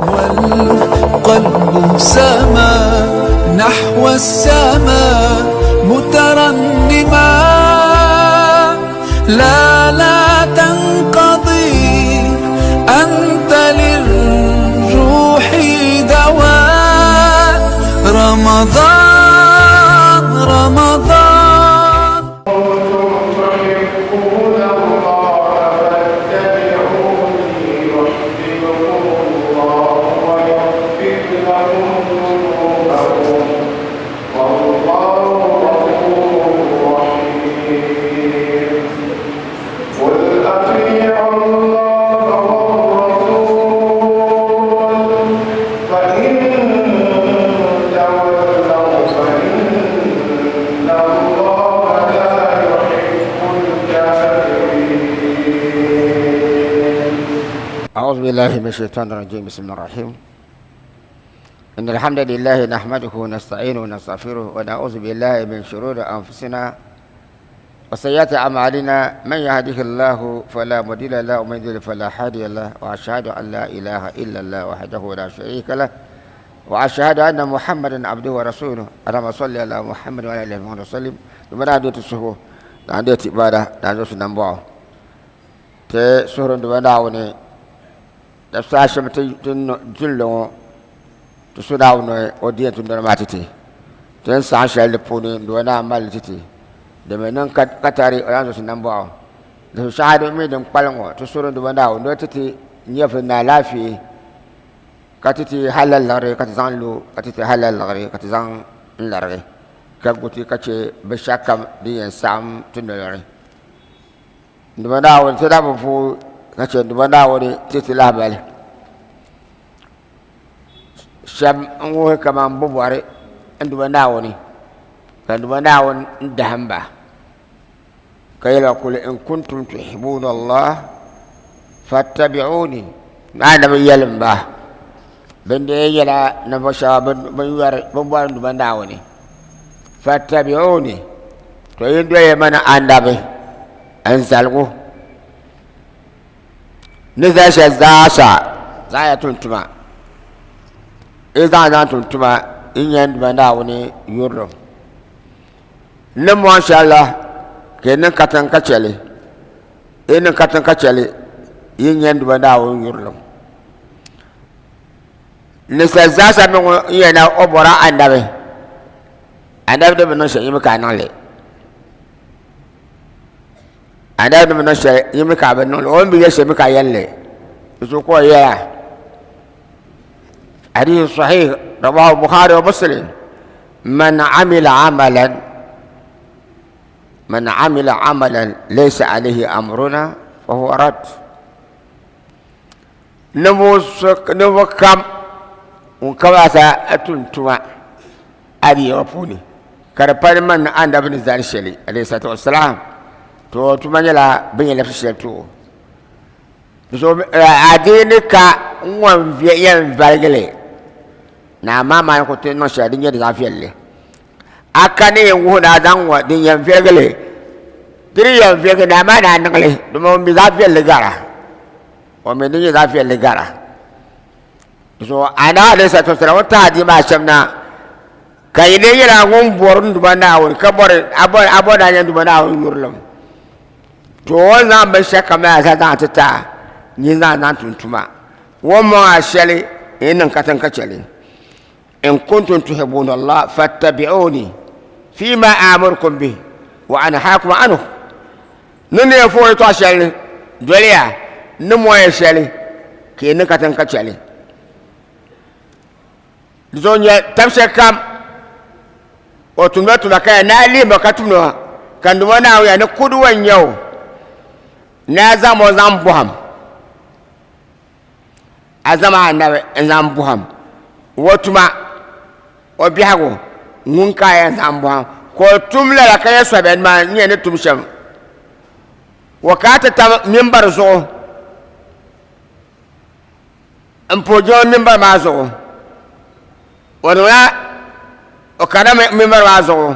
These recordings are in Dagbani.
والقلب سما نحو السماء مترنما. لا لا تنقضي، أنت للروح دواء. رمضان رمضان. تحبون الله فاتبعوني يحببكم الله ويغفر لكم ذنوبكم والله غفور رحيم. قل أطيعوا الله والرسول فإن تولوا فإن الله لا يحب الكافرين. أعوذ بالله من الشيطان الرجيم. بسم الله الرحيم. إن الحمد لله نحمده ونستعينه ونستغفره ونعوذ بالله من شرور أنفسنا وسيئات أعمالنا. من يهده الله فلا مضل له ومن يضلل فلا هادي له، وأشهد أن لا إله إلا الله وحده لا شريك له، وأشهد أن محمدا عبده ورسوله. اللهم صل على محمد وعلى آله وصحبه وسلم. Duma daa do ti suhu daa do ti ibada daa do ti nambɔɣu ti suhuri Duuma Naawuni dabisa shɛm ti dulli ŋɔ ti su Naawuni o diɛn tundoli maa ti ti ti ni saɣim shɛli di puuni Duuma Naawuni mali ti ti di mi niŋ ka tari o lan zo ti nambɔɣu di shɛŋa din mi din kpalim ŋɔ ti suhuri Duuma Naawuni ni o ti ti nyɛvili ni alaafee ka ti ti halal liɣiri ka ti zaŋ lo ka ti ti halal liɣiri ka ti zaŋ n larigi ka gu ti ka chɛ binshɛɣu kam din yɛn saɣim ti nolini. Duuma Naawuni ti daa bi vuui ka chɛ Duuma Naawuni ti ti lahabali shɛba n wuhi kaman bɛ bɔri n Duuma Naawuni ka Duuma Naawuni n dahim ba ka yɛli ba kul in kuntum tuhibbuna Allah fattabi'uni. Anabi yɛlim ba bɛn dee nyɛla ninvuɣ shɛba bɛn yɔri bɛn bɔri n Duuma Naawuni fattabi'uni, to yin doya mani anabi n zaligu ni zali shɛli zaasa zaŋya tum tuma. Yi zaŋ zaŋ tum tuma yi nya n Duuma Naawuni yurilim. N ni mɔŋ shɛli la ka yi niŋ katiŋ ka chɛ li, yi niŋ katiŋ ka chɛ li yi nya n Duuma Naawuni yurilim. Ninsal zaasa mi ŋun yɛn na o bɔra anabi, anabi ni bi niŋ shɛli yi mi ka a niŋ li. Anabi ni bi niŋ shɛli yi mi ka a bi niŋ li, o ni bi yɛli shɛli mi ka a yɛli li. Di zuɣu ka o yɛla hadith sahih rawahu Bukhari wa Muslim man amila amalan man amila amalan laysa alayhi amruna fa huwa rad. Ninvuɣ kam ŋun kabaasa tum tuma adiini puuni ka di pa ni man ni anabi ni zali shɛli alayhi salatu wasalaam, to o tuma nyɛla bɛ ni yɛn labisi shɛli ti o. So adiini ka ŋ-ŋɔ yɛn valigi li ni amaa maa ni ku ti niŋ shɛli din nyɛ di zaɣ viɛlli. A ka ni yɛn wuhi ni a zaŋ ŋɔ din yɛn viɛligi li, di di yɛn viɛligi ni amaa ni a niŋ li dama o mi zaɣ viɛlli gara. O mi di nyɛ zaɣ viɛlli gara. So Anabi alayhi salatu wasalam o tahi adiini maa shɛm na ka yi lee nyɛla ŋun bɔri n Duuma Naawuni ka bɔri a bɔri a bɔri ni a nya n Duuma Naawuni yurilim, to o ni zaŋ binshɛɣu kam maa zaa zaŋ ti ti a, nyin zaŋ zaŋ tum tuma. O ni mɔŋ a shɛli n niŋ katiŋ ka chɛ li. In kuntum tuhibbuna Allah fattabi'uni fima amurukum bihi wa anhaakum anhu. Ni ni yɛn fo yɛtɔɣ shɛli ni doliya n ni mɔya shɛli ka yi niŋ katiŋ ka chɛ li. Di zuɣu nyɛ tab shɛli kam o tumdila tuma ka ya ni a lihim ba ka tumdi ba, ka n Duuma Naawuni ya ni kuduwa n-nyɛ o ni a zaŋm o zaŋ bɔhim a zaŋm a anabi n-zaŋ bɔhim o tuma o biɛhigu ŋun ka a yɛn zaŋ bɔhim ka o tum lala ka yɛ sɔbɛn maa n-nyɛ ni tum shɛm o ka a ti tam mimbar zuɣu n puhi jɛma mimbar maa zuɣu o niŋla o kana mimbar maa zuɣu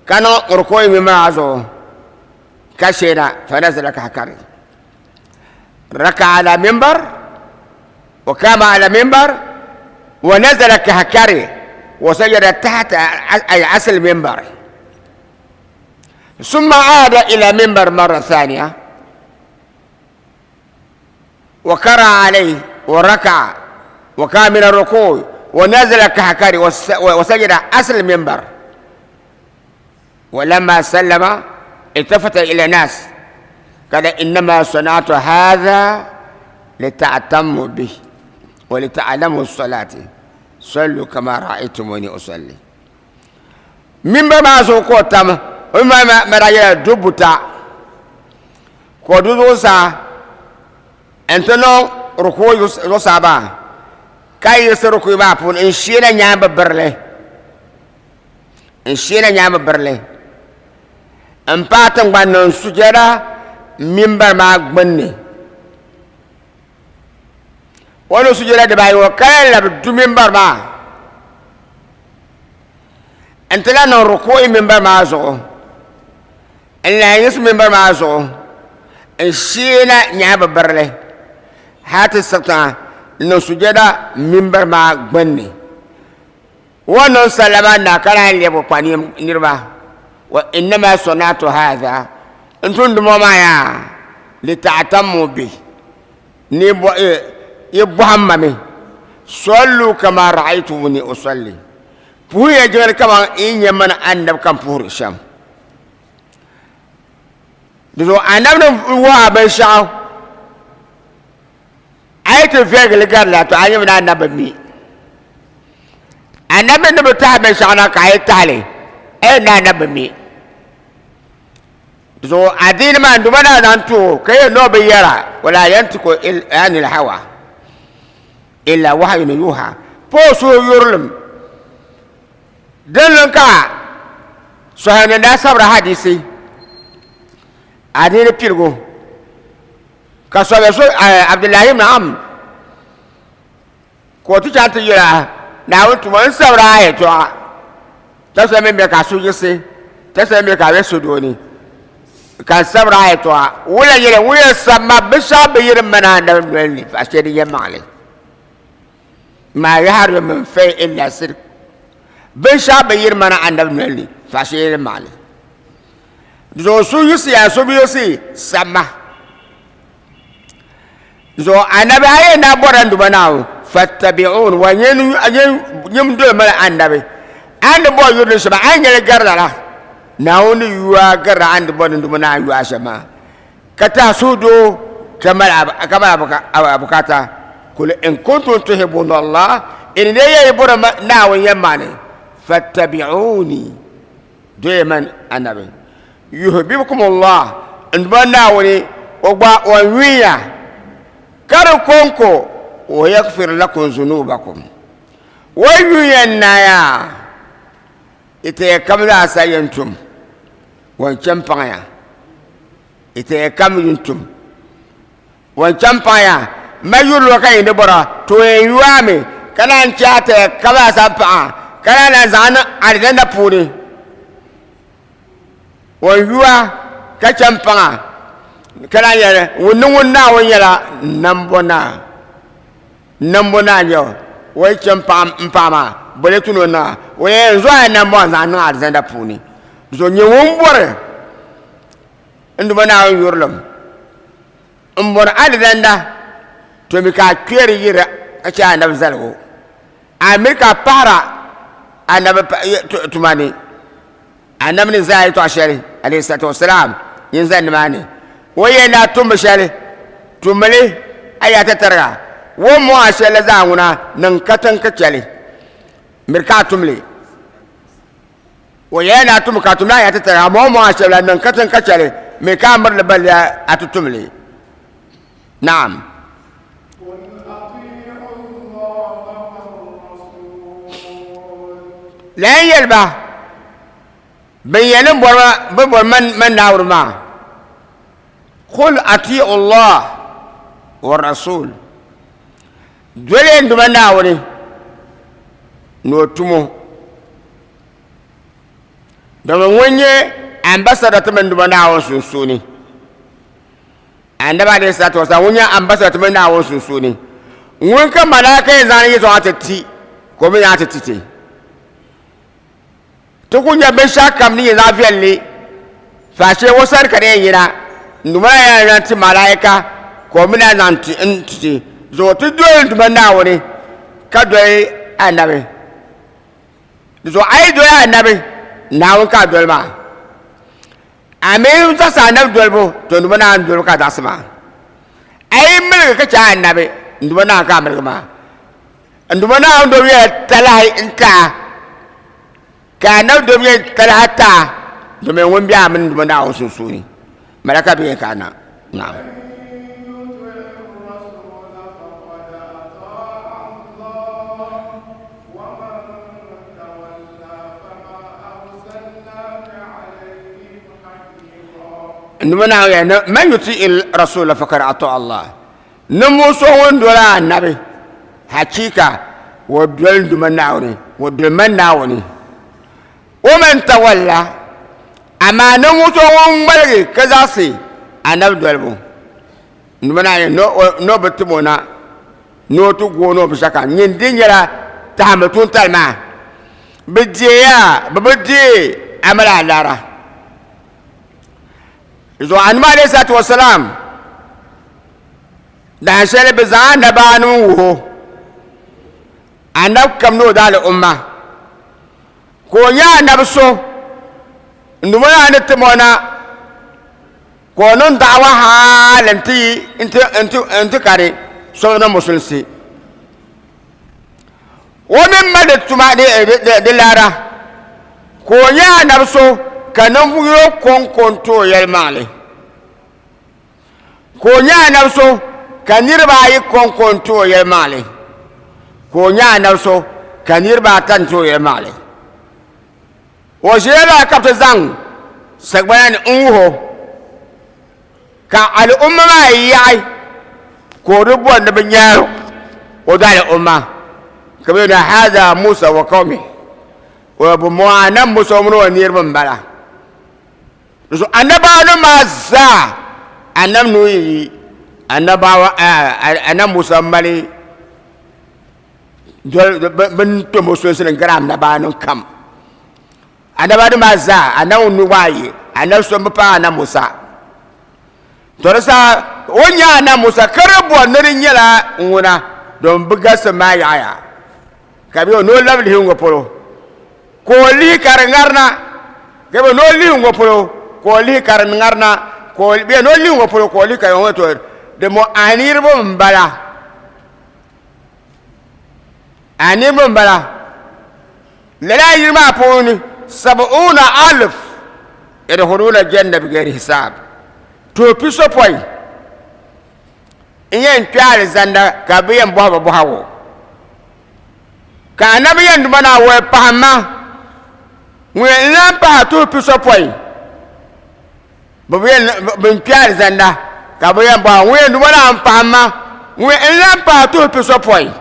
ka niŋ rukui mimbar maa zuɣu ka sheena fa nazala ka kari raka ala mimbar. وقام على منبر ونزل كهكري وسجد تحت أي عسل المنبر، ثم عاد إلى منبر مرة ثانية وقرأ عليه وركع وقام من الركوع ونزل كهكري وسجد أصل المنبر. ولما سلم التفت إلى الناس قال إنما صنعت هذا لتعتموا به ولتعلموا الصلاة، صلوا كما رأيتموني أصلي. منبر ما سوكو تام وما ما رأي دبوتا كودوسا أنتنو ركوع يسابا كاي يسركوع ما بون إن شينا نعم برله n sheena nyaami birili n paai tiŋgbani ni n sujɛra mimbar maa gbunni. O ni sujɛra dibaayi ŋɔ ka lahi labi du mimbar maa n ti lahi niŋ rukuu'i mimbar maa zuɣu n lahi yiɣisi mimbar maa zuɣu n sheena nyaami birili hali ti siɣi tiŋa n niŋ sujɛda mimbar maa gbunni. O niŋ salama na ka lahi lɛbigi kpa niriba, wa innama sanatu hadha, n tumdi ŋɔ maa yaa lita'tammu bi, ni yi bɔhim ma mi, sallu kama ra'aytumuni usalli, puhiya jiŋli kaman yi nya mani Annabi ka m puhiri shɛm. Di zuɣu Annabi ni wuhi a binshɛɣu A yi ti viɛligi gari la, to a nyɛmi ni anabi mi. Anabi ni bi tahi binshɛɣu na ka a yi tahi li, a yɛn ni anabi mi. Zuɣu adiini maa n-duba naa zaŋ ti o ka yɛn ni o bi yɛra, wala yantiku anil hawa illa wahyun yuha. Pa o suhu yurilim. Din niŋ ka sɔhini daa sabiri hadisi adiini piligu. Ka sɔbɛ so Abdullahi ibn Amr ka o ti chaŋ ti yɛl a, Naawuni tuma n sabiri a yɛtɔɣa, ka so mi be ka a su yiɣisi, ka so mi be ka a be sudooni, ka n sabiri a yɛtɔɣa. Wula yɛli ŋun yɛn sabi ma binshɛɣu bi yiri mani anabi noli ni paɣ shɛli di yɛlimaŋli. Maa yahari min fai illa sidq. Binshɛɣu bi yiri mani anabi noli ni paɣ shɛli yɛlimaŋli. Zuɣu so yiɣisiya so bi yiɣisi sama. Zuɣu anabi a yɛn daa bɔrila n Duuma Naawuni fattabi'un wa nyim doli mali anabi a ni bɔri yuri ni shɛm a ni nyɛli gari lala Naawuni ni yu a garila a ni bɔri ni Duuma Naawuni yu a shɛm maa ka tahi suhudoo ka mali a bukaata kul in kuntum tuhibbuna Allah in dee ya yi bɔri Naawuni yɛlimaŋli fattabi'uni Doya man anabi yuhibbukum Allah n Duuma Naawuni o gba o yuya ka di konko wa yaghfir lakum zunubakum o yuya naya ita kam zaa sa yɛn tum wan chɛ paŋya ita kam yɛn tum Wan chɛ paɣa ma yurili ka yi ni bɔra to yɛn yoami ka naan chɛ a ti ka ba sa paɣa ka naan na zaŋ niŋ alizanda puuni. Wan yoa ka chɛ paɣa ka naan yɛli ŋun ni ŋun Naawuni nyɛla nambo naa. Nambo naa n-nyɛ o. O yi chɛ m paɣa maa boli ti ni o niŋ a o yɛn zo a nambo n-zaŋ niŋ alizanda puuni. So nyɛ ŋun bɔri n Duuma Naawuni yurilim m-bɔri alizanda, to mi ka a kpeeri yira ka chɛ anabi zaligu, a mi ka a pahira anabi tuma ni. Anabi ni zali yɛtɔɣ shɛli, alayhi salatu wasalam, nyin zani nimaani. O yɛn daa tummi shɛli, tummi li a yaa tatariga. O ni mɔŋ a shɛli la zaa ŋuna niŋ katiŋ ka chɛ li. Miri ka a tum li. O yɛla ni a tum ka a tumdi a ya ti tari, amaa o mɔŋ a shɛb la niŋ katiŋ ka chɛ li mi ka a miri li balli a ti tum li. Naam. Lan yɛli ba, Bɛn yɛn ni bɔri ma, bɛ bɔri man Naawuni maa, Qul atii'u Allah wa Rasul. Doli n Duuma Naawuni ni o tumo. Domin ŋun nyɛ ambassador ti mini Duuma Naawuni sunsuuni. Annabi alayhi salatu wasalam ŋun nyɛ ambassador ti mini Naawuni sunsuuni. Ŋun ka malaika yɛn zaŋ yɛtɔɣa ti ti ka o mi naan ti ti ti. Ti ku nya binshɛɣu kam ni nyɛ zaɣ viɛlli, faashee o sani ka di yɛn yina. N Duuma la yɛn zaŋ ti malaika ka o mi naan zaŋ ti n-ti ti. Zuɣu ti doli n Duuma Naawuni ka doli Anabi. Di zuɣu a yi doli Anabi, Naawuni ka a doli maa. A mi zaɣisi Anabi dolibu, to n Duuma Naawuni dolibu ka a zaɣisi maa. A yi miligi ka chɛ Anabi, n Duuma Naawuni ka a miligi maa. N Duuma Naawuni dolibu nyɛla talahi n-ti a, ka Anabi dolibu nyɛ talahi ti a, domin ŋun be a mini n Duuma Naawuni sunsuuni, malaka bɛ yɛn ka a na. Naam. N Duuma Naawuni yɛli ni, Man yuti'il rasuula fakad ata'a Allah. Ninvuɣ so ŋun doli Anabi, hachiika o doli n Duuma Naawuni, o doli man Naawuni. O man tawalla, amaa ninvuɣ so ŋun ŋmaligi ka zaɣisi Anabi dolibu, n Duuma Naawuni ni o bi tim o na ni o ti gu o ni o binshɛɣukam, nyin di nyɛla tahimbu tuuntali maa. Bɛ deeya, bɛ bi deei a mali alaara. Zuɣu Annabi alayhi salatu wasalam dahin shɛli bɛ zaŋ anabaanim wuhi o anab kam ni o daali umma ka o nyɛ anabi so n dumo naa ni tim o na ka o niŋ da'awa haali nti nti nti nti kari sobini musulinsi o mini ma di tuma di laara ka o nyɛ anabi so ka ninvuɣ yino kɔŋko n-ti o yɛlimaŋli ka o nyɛ anabi so ka niriba ayi kɔŋko n-ti o yɛlimaŋli ka o nyɛ anabi so ka niriba ata n-ti o yɛlimaŋli o ʒila lala ka bɛ ti zaŋ sagbana ni n-wuhi o Ka al'umma maa yaɣi ka o di bɔri ni bɛ nyaar o di al'umma, ka bɛ yɛli ni, Haza Musa wa qawmi, o yɛli, Bɔŋɔ Annabi Musa mini o niriba m-bala. Di zuɣu annabawanim maa zaa, Annabi Nuhu yi annabawa, Annabi Musa mali doli bɛ ni tom o sulinsi ni n-gari annabawanim kam. Annabanim maa zaa, Annabi Nuhu ayi, Annabi so m-bi paai Annabi Musa. To di saha o ni nya Annabi Musa ka di bɔri ni di nyɛla ŋuna domin bɛ galisim maa yaɣiya ka bɛ o ni o labi lihi ŋɔ polo ka o lihi ka di ŋarina ka bɛ ni o lihi ŋɔ polo ka o lihi ka di ŋarina ka o bɛ ni o lihi ŋɔ polo ka o lihi ka di ŋɔ to di mo a niriba m-bala a niriba m-bala Lala yili maa puuni, sab'uuna alf yadkhuluuna janna bighairi hisaab, tuhi pisopɔin n-yɛn kpe alizanda ka bɛ yɛn bɔhi ba bɔhigu. Ka Anabi yɛn duma Naawuni pahi ma ŋun yɛn lan pahi tuhi pisopɔin bɛ bi yɛn bɛn kpe alizanda ka bɛ yɛn bɔhi ŋun yɛn duma Naawuni pahi ma ŋun yɛn lan pahi tuhi pisopɔin.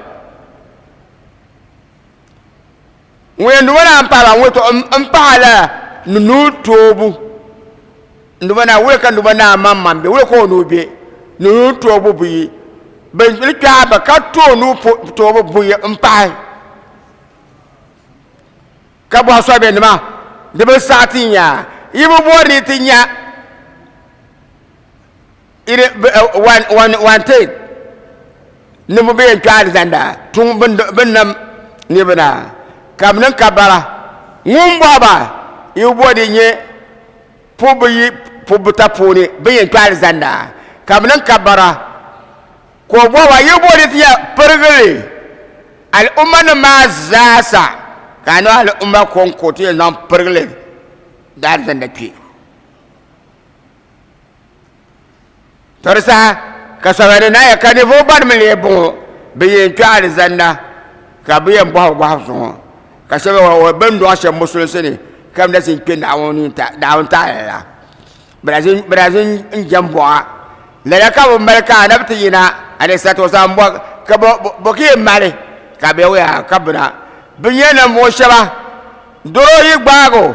Ŋun yɛn duba na n-pahi ba ŋun to m pahi la ni nuu toobu n duba na wuli ka duba naa maŋmaŋ be wuli ka o nuu be ni nuu toobu buyi bɛ ni kpɛhi ba ka tooi nuu toobu buyi m pahi ka bɔhi sɔbɛ nima di bi saɣi ti nya yi bi bɔri ni ti nya wanted ni bi yɛn kpɛ alizanda tuŋ bin nam niriba na ka bi niŋ kabara ŋun bɔhi ba yi bɔ di nyɛ pubu yi pubu ta puuni bin yɛn kpɛ alizanda ka bi niŋ kabara ka o bɔhi ba yi bɔ di ti nyɛ pirigili al'umma nim maa zaasa ka a niŋ al'umma kɔŋko ti yɛn zaŋ pirigili di alizanda kpɛ. To di saha ka sɔbɛ ni naya ka ninvuɣ bani mi lee bɔŋɔ bɛ yɛn kpe alizanda ka bɛ yɛn bɔhi bɔhigu zuŋɔ ka shɛba yɛli bɛ ni dɔɣi shɛba musulinsi ni ka bɛ na ʒin kpe Naawuni taali la bɛ na ʒin n-jɛm buɣa lala ka bɛ mali ka anabi ti yina alayhi salatu wasalam bɔ ka bɔ ka yɛn mali ka bɛ yɛli ka bina bɛ nyɛ ninvuɣ shɛba doro yi gbaagi o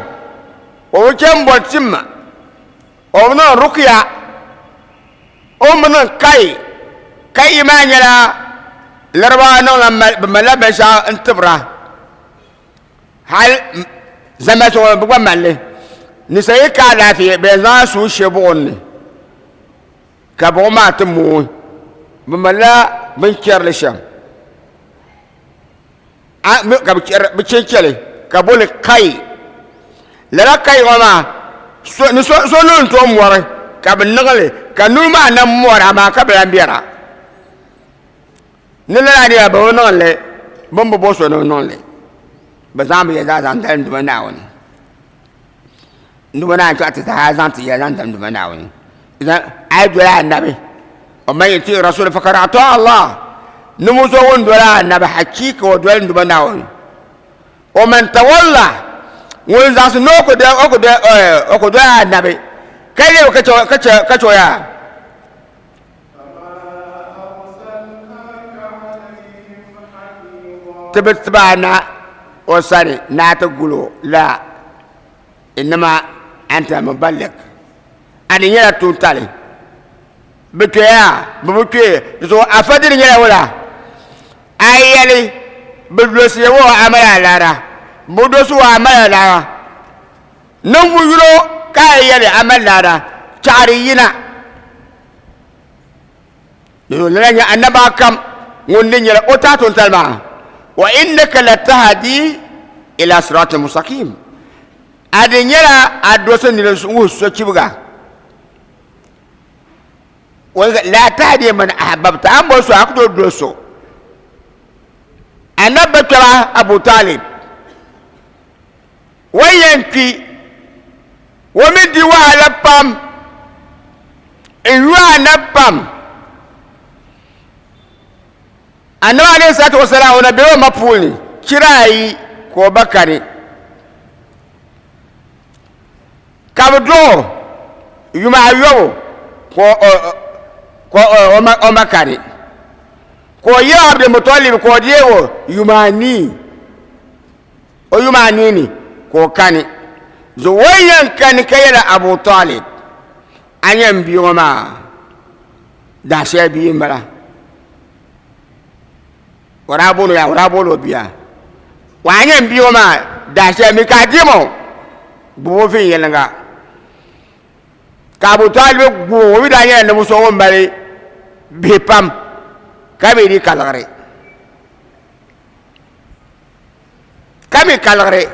o bi chɛ m-bɔri tim O bi niŋ rukiya, o mi niŋ kai. Kai maa nyɛla Larabawa niŋla bi malila binshɛɣu n tibira hali zamaatu ŋɔ bi gba malli ninsal yi ka alaafee bi yɛn zaŋla suu shɛ buɣum ni ka buɣum maa ti mooi bi malila bin chɛrili shɛm ka bi chɛnchɛli ka boli kai lala kai ŋɔ maa ni so nuu n tooi mori ka bi niŋli ka nuu maa na mori amaa ka bi lahi biɛra Ni lala ni bɛ bi niŋ li, bɛ ni bi bo so ni o niŋ li, bɛ zaŋ bɛ ya zaa zaŋ dalim Duuma Naawuni. Duuma Naawuni chɛɣu ti zaa zaŋ ti ya zaŋ dalim Duuma Naawuni. A yi doli Anabi, o man yuti Rasuli fakad ata Allah. Ninvuɣ so ŋun doli Anabi, hachiika o doli Duuma Naawuni. O man tawalla, ŋun zaɣisi ni o ku doli Anabi, ka lebi ka chɛ o yaa. Ti bi tibi a na o sani ni a ti gul o la, innama anta muballig, a di nyɛla tuuntali. Bɛ kpe a, bɛ bi kpe, di zuɣu afa dini nyɛla wula? A yi yɛli, bɛ dolisiya o a mali alaara, bɛ bi dolisi o a mali alaara. Ninvuɣ yino ka a yi yɛli a mali laara, chaɣiri yina. Lala nyɛ annaba kam ŋun di nyɛla o tahi tuntali maa wa innaka latahdi ila siratin mustaqim a di nyɛla a dolisi niriba wuhi sochibiga la tahdi man ahbabta a ni bɔri so a ku tooi doli so annabi ba kpɛma Abu Talib o ni yɛn kpi o mi di wahala pam n yu anabi pam anabi alayhi salatu wasalam o na be o ma puuni chira ayi ka o ba kani ka bi duɣi yuma ayobu ka o ma kani ka o yihi Abdulmutalib ka o deegi o yuma anii O yuma anii ni ka o kani. Zuɣu o yɛn kani ka yɛli Abu Talib, A nya m bia ŋɔ maa, dahinshɛli bia m-bala. O daa booni o yaa, o daa booni o bia. Wa a nya m bia ŋɔ maa, dahinshɛli mi ka a deem o, gbubi o viɛnyɛliŋga. Ka Abu Talib gbubi o, o mi daa nyɛla ninvuɣ so ŋun mali bihi pam ka mi di kaligiri. Ka mi kaligiri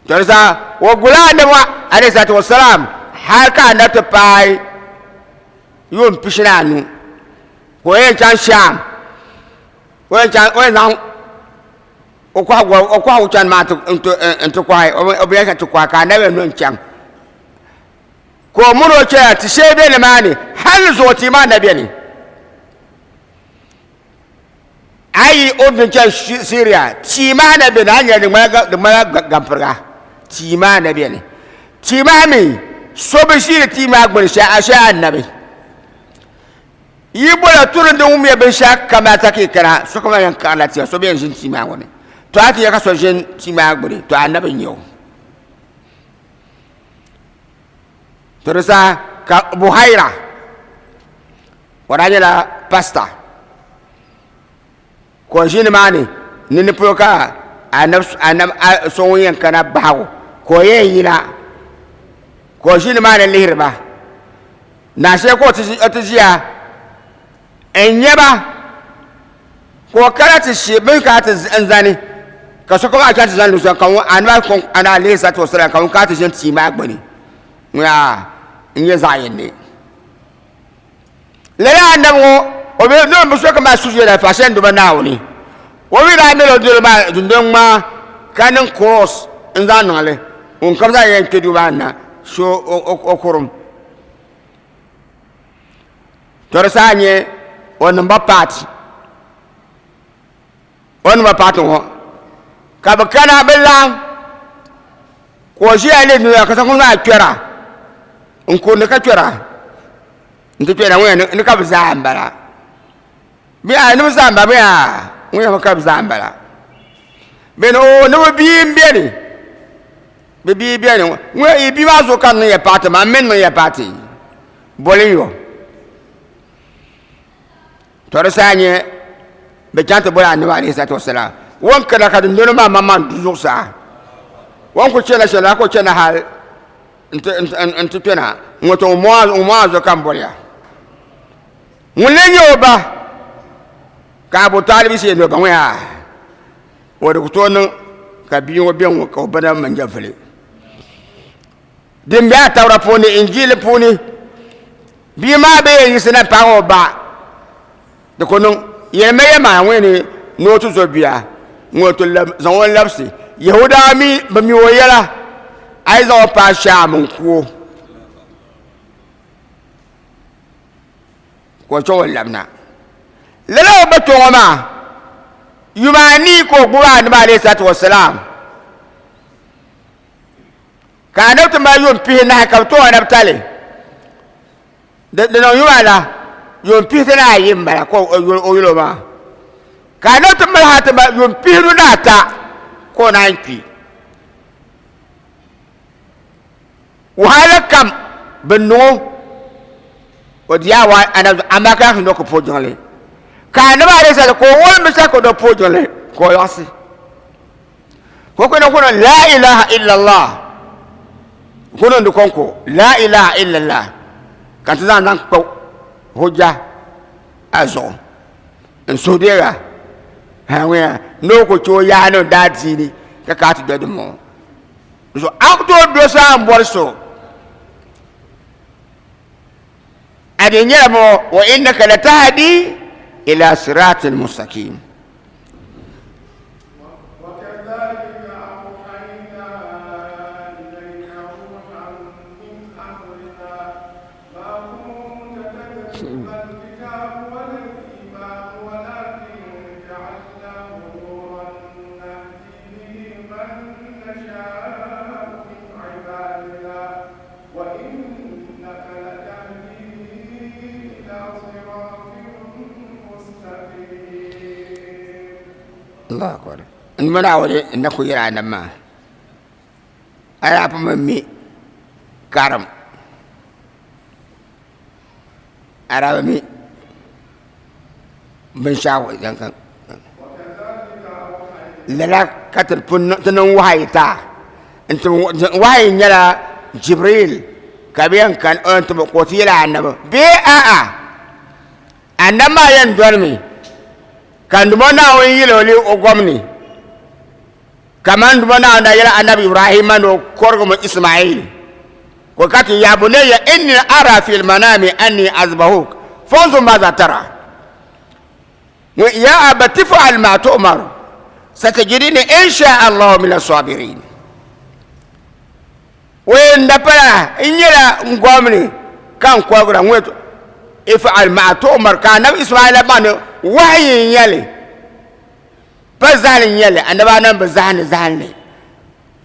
to di saha o guli anabi alayhi salatu wasalam hali ka anabi ti paai yuun pishi ni anu ka o yɛn chaŋ sham o yɛn chaŋ o yɛn zaŋ o kɔhigu o kɔhigu chani maa n ti kɔhi o binyɛra ti kɔhi ka anabi yɛn no n chaŋ ka o mini o chɛya ti shee bɛ nimaani hali zuɣu tia maa na bɛni A yi o ni chani Siria, tia maa na beni, a ni nya di ŋmanila gampiriga. Tia maa na beni. Tia maa mi, so bi ʒiiri tia maa gbuni shɛli anabi. Yi bola tulim din wumya binshɛɣu kam atakikana, sokam yɛn kaɣirila tia, so bi yɛn ʒini tia maa gbuni. To a ti nya ka so ʒini tia maa gbuni, to anabi n-nyɛ o. To di saha ka Buhaira O daa nyɛla pasta ka o ʒi nimaani ni ni polo ka anabi so ŋun yɛn kana bahigu ka o yɛn yina ka o ʒi nimaani lihiri ba na shɛli ka o ti ʒiya n nyɛ ba ka o kana ti ʒi bini kana ti zani ka sokam a chɛŋ ti zani luɣushɛli ka anabi alayhi salatu wasalam ka ŋun kana ti ʒini tia maa gbuni ŋun yaa n nyɛ zaɣ yindi Lala anabi ŋɔ o bi niŋ bi so kamani sujɛda faashɛn duba Naawuni. O mi daa mɛla o doli maa dundɔŋ ŋmaa ka niŋ cross n zaŋ niŋ li ŋun kam zaa yɛn kpe duu maa na so o kurum. To di saha nyɛ o niŋ ba paati o niŋ ba paati ŋɔ ka bi kana bi laɣim ka o ʒiya lihi dunia ka sokam zaa kpɛra n kurindi ka kpɛra n ti kpɛra ŋun ni ka bi zaa n bala bee a ni bi zaa n bala bee a ŋun yɛn ka bi zaa n bala bee ni o ni bi bia n biɛni bi bia biɛni ŋun yi bia maa zuɣu ka n niŋ ya paati maa n mi niŋ ya paati boli n yo to di saha nyɛ. Bɛ chaŋ ti boli Annabi alayhi salatu wasalam. O ni kana ka dundoli maa maŋmaŋ du zuɣusaa. O ni kuli chana shɛli la ka o chana hali n-ti kpɛna ŋ-ŋɔ to ŋun Mu'azu ka m boliya. Ŋun lee nyɛ o ba ka Abu Talib yiɣisi yɛli ni o ba ŋɔ yaa o di ku tooi niŋ ka bia ŋɔ be ŋ-ŋɔ ka o ba na mini nyɛvili. Din be Atawura puuni, Injili puuni, bia maa bɛ yɛn yiɣisi na paagi o ba di ku niŋ yɛlima maa ŋɔ ni ni o ti zo bia ŋɔ ti zaŋ o labisi Yahudaa mi bi mi o yɛla a yi zaŋ o paai Shaam n-ku o ka o chaŋ o labina lala o ba kpe ŋɔ maa yuma anii ka o gbubi Anabi alayhi salatu wasalaam Ka anabi ti mali yuun pihinahi ka bɛ ti o anabitali. Di niŋ yuma la yuun pihitanaayi m-bala ka o yuli o maa. Ka anabi ti mali hal ti mali yuun pihinu ni ata ka o naan kpi. Wahala kam bi niŋ o, o di yaa wa anabi amaa ka lahi ku puhi jiŋli. Ka anabi alayhi salam ka o wurim binshɛɣu ka o do puhi jiŋli ka o yiɣisi. Ko kuna kuna la ilaha illallah kuna ndi konko la ilaha illallah ka ti zaŋ zaŋ kpa hujja a zuɣu n suhu deega ha ŋuya ni o ku che o yaa ni o daa diini ka ka ti do di ŋɔ so a ku tooi do saa n bɔri so a di nyɛla mo wa innaka latahdi ila siratin mustaqim. Allahu akbar n mini a wuli n na ku yɛli a nam maa a daa pun bi mi karim a daa bi mi binshaɣu lala ka ti pun ti niŋ wahayi ti a n ti wahayi nyɛla jibril ka bi yɛn kan o ti ka o ti yɛli anabi bee a'a Annabi maa yɛn dolimi ka Dumo Naawuni yɛl o li o gom ni, kaman Dumo Naawuni daa yɛli Annabi Ibrahima ni o kɔrigimi Ismail, Ko ka ti, Ya bunayya inni ara fil manami anni azbahuk fanzur maza tara. Ŋun ya abati fa'al ma tu'mar satajidini insha Allahu mina sabirin. Wee n dapala n nyɛla n gomni ka n kɔrigira ŋun yɛtɔɣa if'al ma tu'mar ka anabi Ismaila baŋ ni wahayi n nyɛli pa zahali n nyɛli anabi anam bi zahandi zahandi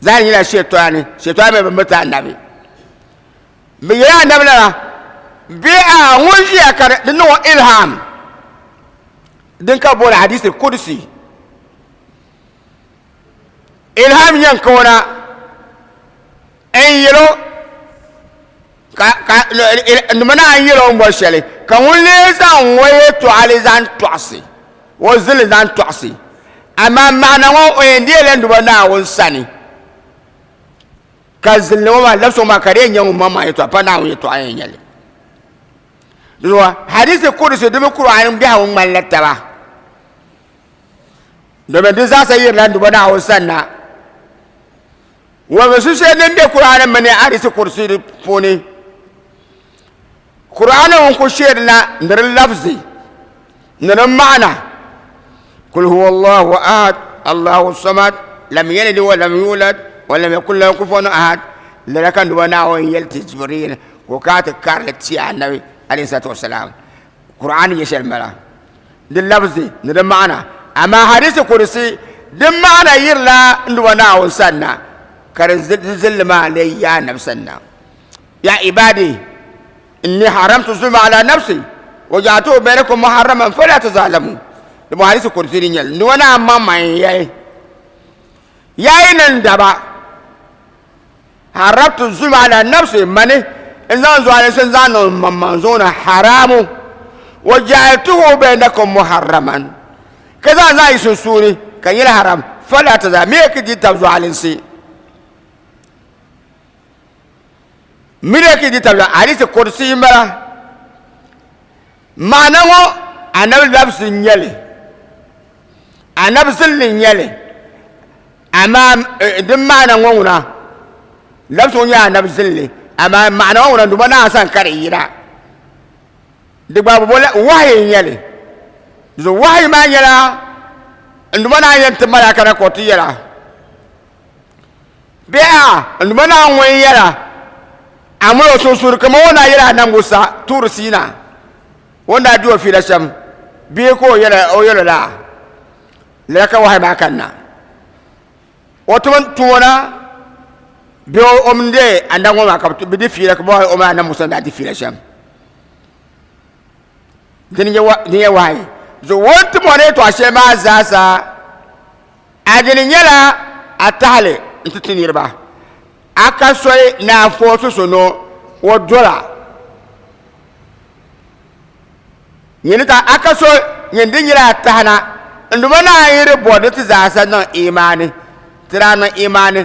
zahandi nyɛla shɛtɔɣa ni shɛtɔɣa mi bi miti anabi bi yɛla anabi lala bee a ŋun ʒiya ka di niŋ o ilham din ka booni hadisi kudusi Ilham yɛn ka o na n yɛlo ka ka nima na n yɛlo n bɔri shɛli ka ŋun lee zaŋ o yɛltɔɣali zaŋ tɔɣisi o zili zaŋ tɔɣisi amaa maana ŋɔ o yɛn deela niriba Naawuni sani ka zilli ŋɔ maa labisi ŋɔ maa ka di yɛn nyɛ ŋun maŋmaŋ yɛltɔɣa pa Naawuni yɛltɔɣa yɛn nyɛli dinzuɣu hadisi kudusi di mi Kur'aani biɛhigu ŋmanila taba. Domin di zaasa yirila n Duuma Naawuni sanna. Wumsi shɛli din be Kur'aani mini Hadisi Kursi di puuni. Kur'aani ŋun ku sheerila ni di lafzi ni di ma'ana. Kul huwa Allahu ahad, Allahu samad, lam yalid wa lam yulad wa lam yakun lahu kufuwan ahad. Lala ka n Duuma Naawuni yɛli ti Jibril ka o kana ti karili ti Annabi alayhi salatu wasalam. Kur'aani nyɛ shɛli m-bala. Di lafzi ni di maana. Amaa hadisi kudusi di maana yirila n Duuma Naawuni sani na, ka di zilli maa lee yi Annabi sani na. Ya ibadi, inni haramtu zulma ala nafsi wa ja'altuhu bainakum muharraman fala tazalamu. Di bɔŋɔ hadisi kudusi ni nyɛli, n Duuma Naawuni maŋmaŋ n-yɛli, Ya yi niŋ daba, Harabtu zulma ala nafsi mani n zaŋ zualinsi n zaŋ niŋ n maŋmaŋ zuɣu ni haramu wa ja'altuhu bainakum muharraman. Ka zaŋ zaŋ yi sunsuuni ka nyɛla haram, fala ta zaa mi ki di tab zuɣalinsi. Miriya ki di tab zuɣa hadisi kudusi n bala. Maana ŋɔ anabi labisi n nyɛli, anabi zilli n nyɛli, amaa din maana ŋɔ ŋuna labisi ŋɔ nyɛla anabi zilli, amaa maana ŋɔ ŋuna Duuma Naa sani ka di yina. Di gba bi boli wahayi n nyɛli. Di wahayi maa nyɛla n Duuma Naa yɛn ti malaika na ka o ti yɛla. Bee a n Duuma Naa ŋun yɛla a mali o sunsuuni kaman o ni daa yɛli a na Musa Tuuri Siina o ni daa di o fiila shɛm bee ka o yɛl o la, lala ka wahayi maa kanna. O ti tumo na bee o mini deei a na ŋɔ maa ka bɛ di fiila kaman o mini a na Musa ni daa di fiila shɛm. Dini nyɛ wahayi. Zuɣu o ni tim o ni yɛtɔɣ shɛli maa zaasa A dini nyɛla a tahili n-ti ti niriba, a ka soli ni a foosi so ni o dola. Nyini ka a ka so nyin di nyɛla a tahi na n Duuma Naawuni yi di bɔri ni ti zaasa niŋ imaani, ti daa niŋ imaani,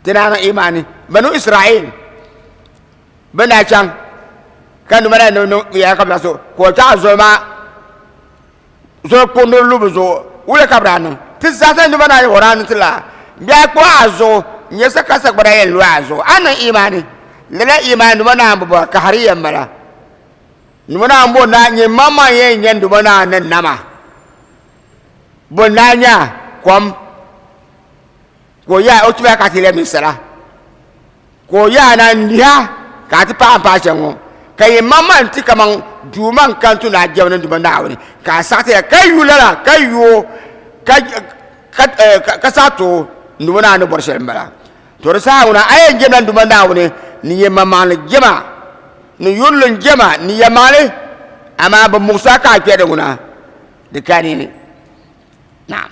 ti daa niŋ imaani. Banu Israel bɛ ni daa chaŋ ka n Duuma Naawuni niŋ yɛla ka bɛ so ka o chaɣ zoli maa Zuɣu kpuɣindiri lu bɛ zuɣu, wula ka bɛ daa niŋ? Ti zaasa ni ba daa o daa niŋ ti la bɛ a kpuɣi a zuɣu n-nyɛ sa ka sagbana yɛn lu a zuɣu. A niŋ imaani? Lala imaani Duuma Naa m-bi bɔra, kahariya m-bala. Duuma Naa m-bo naa nyɛ maŋmaŋ yɛn nyɛ Duuma Naa ni nama. Bo n-daa nya kom ka o yaai o chibaya ka ti lɛbi ninsala. Ka o yaa na n-lihi a ka a ti paai m-paai shɛm ŋɔ, ka yi maŋmaŋ ti kaman Duuma n-kani ti ni a jɛmdi n Duuma Naawuni, ka a saɣi ti ya, ka yu lala, ka yu o, ka saɣi ti o n Duuma Naawuni ni bɔri shɛli m-bala. To di saha ŋuna a yɛn jɛmla n Duuma Naawuni ni yɛlimaŋmaŋli jɛma, ni yurilim jɛma, ni yɛlimaŋli, amaa bɛ muɣis a ka a kpe di ŋuna, di kani ni. Naam.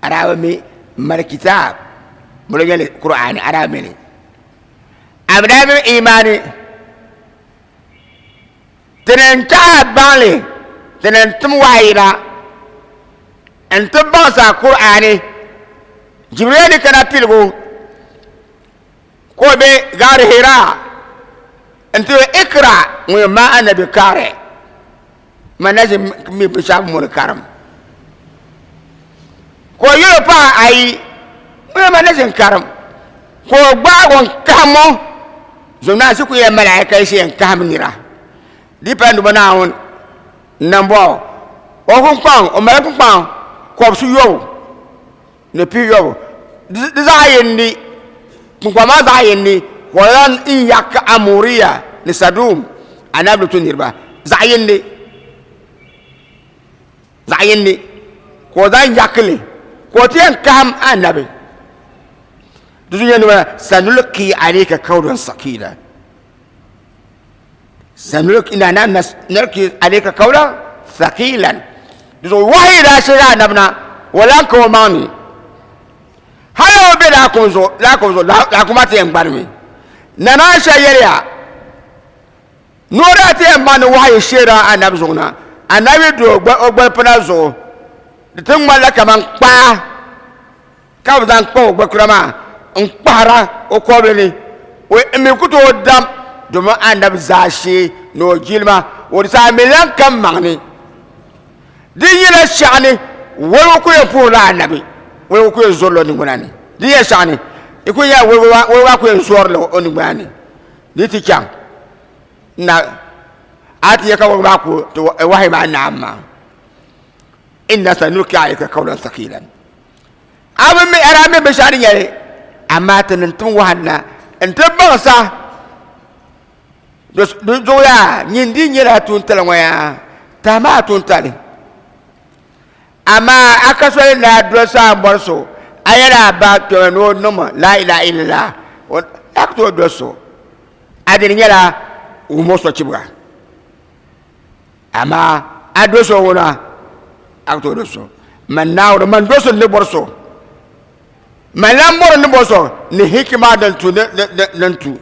Arabi mi mali kitaab bolo nyɛli Qur'ani arabi mi li a bi daa mi imani Ti ni n-taɣi a baŋ li, ti ni n-tim wahayi na n-ti baŋsi a Kur'aani. Jibrila ni kana piligu ka o be Gaari Hira n-ti o Ikra ŋun yɛn maai Annabi Kaari, man na ʒi mi binshɛɣu bɛ moni karim. Ka o yɛl o paɣa ayi ŋun yɛn man na ʒi n-karim, ka o gbaag o n-kahim o. Zuɣu shi ku yɛn malaika shi yɛn kahim nira di pa nduba Naawuni nambɔɣu o kunkpaŋ o mali kunkpaŋ kɔbisi yɔbu ni pihiyɔbu di zaɣ yindi kunkpaŋ maa zaɣ yindi ka o lan n yaki Amuriya ni Sadum anabi Lutu niriba zaɣ yindi zaɣ yindi ka o zaŋ yaki li ka o ti yɛn kahim anabi Di zuɣu yɛn nima sanulqi alayka qawlan saqila. Sanulqi na na nulqi alayka qawlan thaqilan. Di zuɣu wahayi daa shiri anabi na o lan ka o maŋ ni. Hali o be laakum zuɣu laakum zuɣu laakum maa ti yɛn gbarimi. Nana Aisha yɛliya ni o daa ti yɛn baŋ ni wahayi shiri anabi zuɣu na anabi do o gbalipina zuɣu di ti ŋmanila kaman kpaa Ka bɛ zaŋ kpa o gbakura maa n-kpahira o kɔbili ni, o mi ku tooi dam domin anabi zaashee ni o jilima, o di saha mi lan ka maŋ ni. Di nyɛla shɛɣu ni woligu ku yɛn puhirila anabi, woligu ku yɛn zorila o niŋgbuna ni. Di nyɛla shɛɣu ni di ku nyɛla woligu maa ku yɛn zorila o niŋgbuna ni di ti chaŋ na a ti nya ka woligu maa ku ti wahayi maa naai maa. Inna sanulki alayka qawlan thaqilan. A bi mi a daa mi binshɛɣu ni nyɛli, amaa ti ni tim wahu na nti baŋsa di zuɣu yaa nyin di nyɛla tuuntali ŋɔ yaa tahi maa tuuntali amaa a ka soli ni a dolisi a ni bɔri so a yɛli a ba kpɛma ni o niŋmi laa ilaha illallah a ku tooi dolisi o a dini nyɛla wumo sochibga. Amaa a do so ŋuna a ku tooi do so. Man Naawuni, man do so ni bɔri so. Man lan bɔri ni bɔri so ni hikima din tu din tu.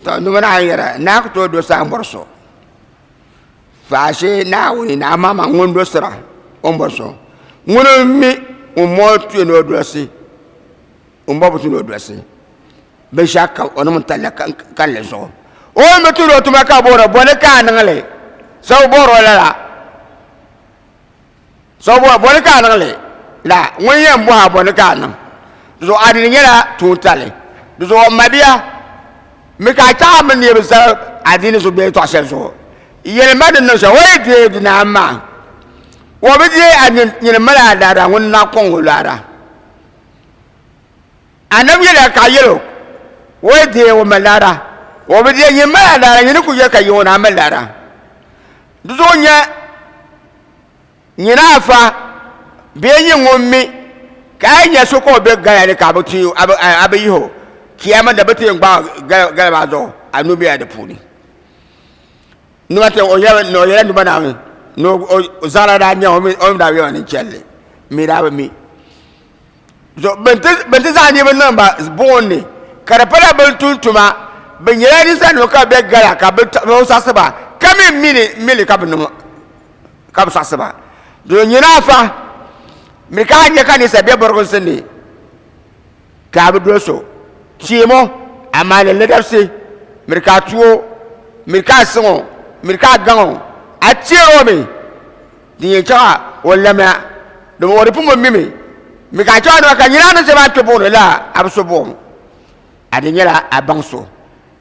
To nima naa yɛra naa ku tooi do saha bɔri so faashee Naawuni ni amaŋmaŋ ŋun dosira o ni bɔri so ŋuni m-mi ŋun mɔɔ tuya ni o dolisi ŋun bɔbu tu ni o dolisi binshɛɣu kam o ni ŋun talila kalinli zuɣu o ni bi tiri o tuma ka boori bɔ ni ka a niŋ li so bi boori o lala so bɔ ni ka a niŋ li la ŋun yɛn bɔhi a bɔ ni ka a niŋ di zuɣu a dini nyɛla tuuntali di zuɣu n mabia mi ka a chaɣa mi ni bi zali adiini zuɣu bee tɔɣa shɛli zuɣu yɛlima din niŋ shɛli o yi deei di naan maa o bi deei a nyini mali a laara ŋun na kɔŋ o laara Anabi yɛliya ka a yɛl o, O yi deei o mali laara, o bi deei nyin mali a laara, nyini ku yɛli ka yi o ni a mali laara. Di zuɣu nya nyini afa bee nyin ŋun mi ka a yi nya so ka o be gala ni ka a bi ti a bi yihi o, kiyama da bi ti yɛn gbaag gala maa zuɣu, a nuu bela di puuni. Nima ti o yɛla ni o yɛla nima naawuni ni o zaɣila daa nya o mi o ni daa yɛla ni chɛlli mi daa bi mi. So bin ti zaŋ niriba niŋ ba buɣim ni ka di pala bini tum tuma bɛ nyɛla ninsalinima ka bɛ gala ka bɛ saɣisi ba ka mi mi li ka bɛ niŋ ka bɛ saɣisi ba di nyina afa mi ka a nya ka ninsal be bɔrginsi ni ka a bi doli so teemo amaa ni ladabsi miri ka a tu o miri ka a siŋ o miri ka a gaŋ o a teer o mi Din yɛn chaŋ a o lamya domi o di pun bi mimi mi ka a chaŋ nima ka nyina a ni shɛm a kpe buɣim ni la a bi so buɣim a di nyɛla a baŋ so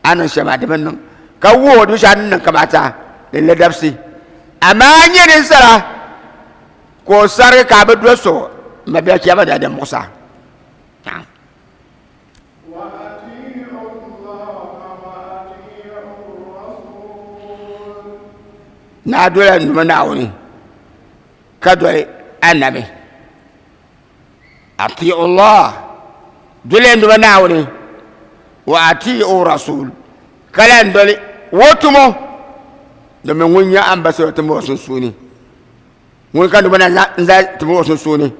a niŋ shɛm a di bi niŋ ka wuhi o di shɛli a ni niŋ kamata di ladabsi amaa a nyɛ ninsala ka o sarigi ka a bi doli so mabia chɛma daa di muɣisa. Ni a doli a numa Naawuni ka doli Annabi. Atii'u Allah, doli a numa Naawuni, wa atii'u Rasul, ka lahi doli o tumo, domin ŋun nyɛ ambassador ti o sunsuuni, ŋun ka numa na n-zali ti o sunsuuni.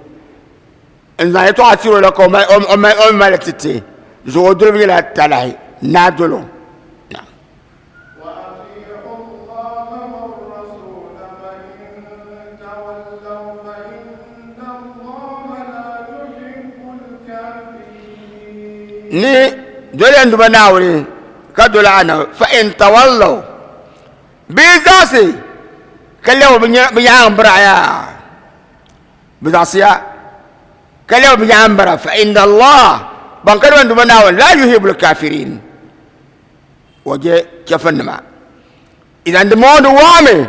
N zaŋ yɛtɔɣa tiri o la ka o mali ti ti zuɣu o dolibu nyɛla talahi ni a dol o. Ni doli n Duuma Naawuni ka doli Anabi fa in tawallaw bɛ yi zaɣisi ka lɛbi bɛ nyaaŋ bira yaa. Bɛ zaɣisiya ka lɛbi bɛ nyaaŋ-bara, fa inna Allah, ban ka ban Duuma Naawuni, laa yuhibbul kaafiriin, o je chɛfurinima. Idan di mɔŋɔ di waɣimi,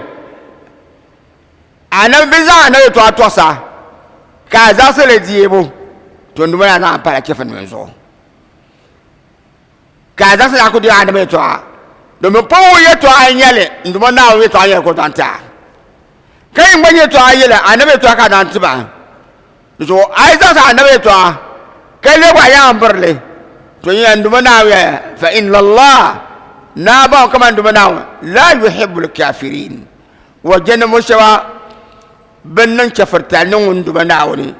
Anabi bɛ zaŋ Anabi yɛtɔɣa tɔɣisa ka a zaɣisi li deebu, to n Duuma Naawuni zaŋ a pala chɛfurinima zuɣu. Ka a zaɣisi ni a ku deei Anabi yɛtɔɣa, domin pɔŋ yɛtɔɣa n-nyɛ li, n Duuma Naawuni yɛtɔɣa n-nyɛ li ka o zaŋ ti a. Ka yi ŋma yɛtɔɣa yɛli anabi yɛtɔɣa ka a naan ti ba. Di zuɣu a yi zaɣisi anabi yɛtɔɣa ka lɛbi a yaŋ biri li, to nyɛ n Duuma Naawuni yɛya, fa inna Allah, naa baŋ kaman Duuma Naawuni, la yuhibbul kafirin, o je ninvuɣ shɛba bɛn niŋ chɛfuritali ni ŋun Duuma Naawuni,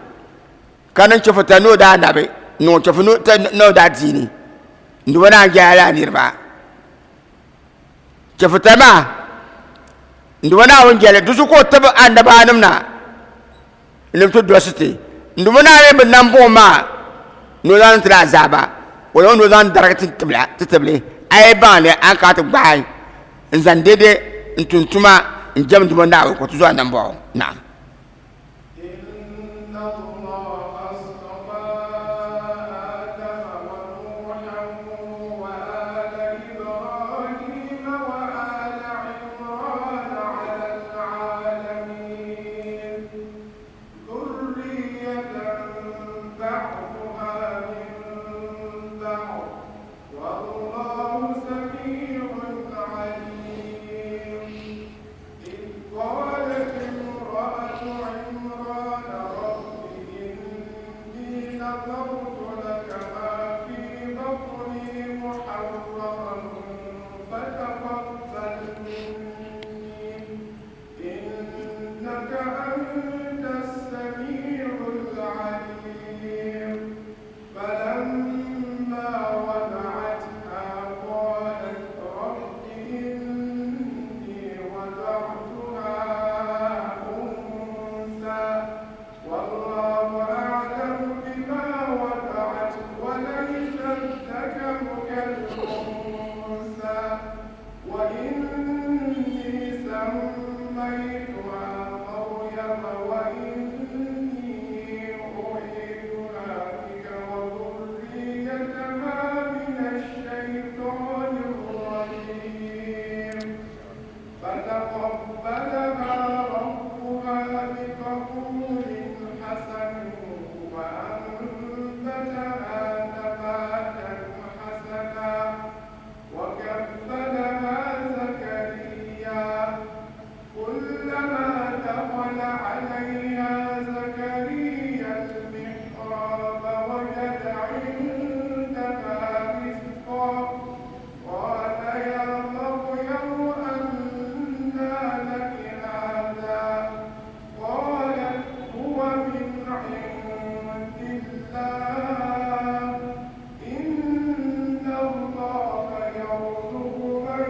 ka niŋ chɛfuritali ni o daanabi, ni ŋun chɛfuritali ni o daadiini. N Duuma Naawuni jɛla lala niriba. Chɛfurtali maa n Duuma Naawuni jɛli di zuɣu ka o tibi annabaanima na ni bɛ ti dolsi ti. N Duuma Naawuni bi nam buɣim maa ni o zaŋ niŋ ti la azaaba, o zaŋ ni o zaŋ darigi ti tibili, a yi baŋ li a ni kana ti gbaai n zani dɛdɛ n tum tuma n jɛm n Duuma Naawuni ka o ti zo a nambɔɣu. Naam. فتقبلها ربها بقبول حسن وأنبتها نباتا حسنا وكفلها زكريا كلما دخل عليها زكريا المحراب وجد عندها رزقا قال يا مريم أنى لك هذا قالت هو من عند الله إن الله يرزق من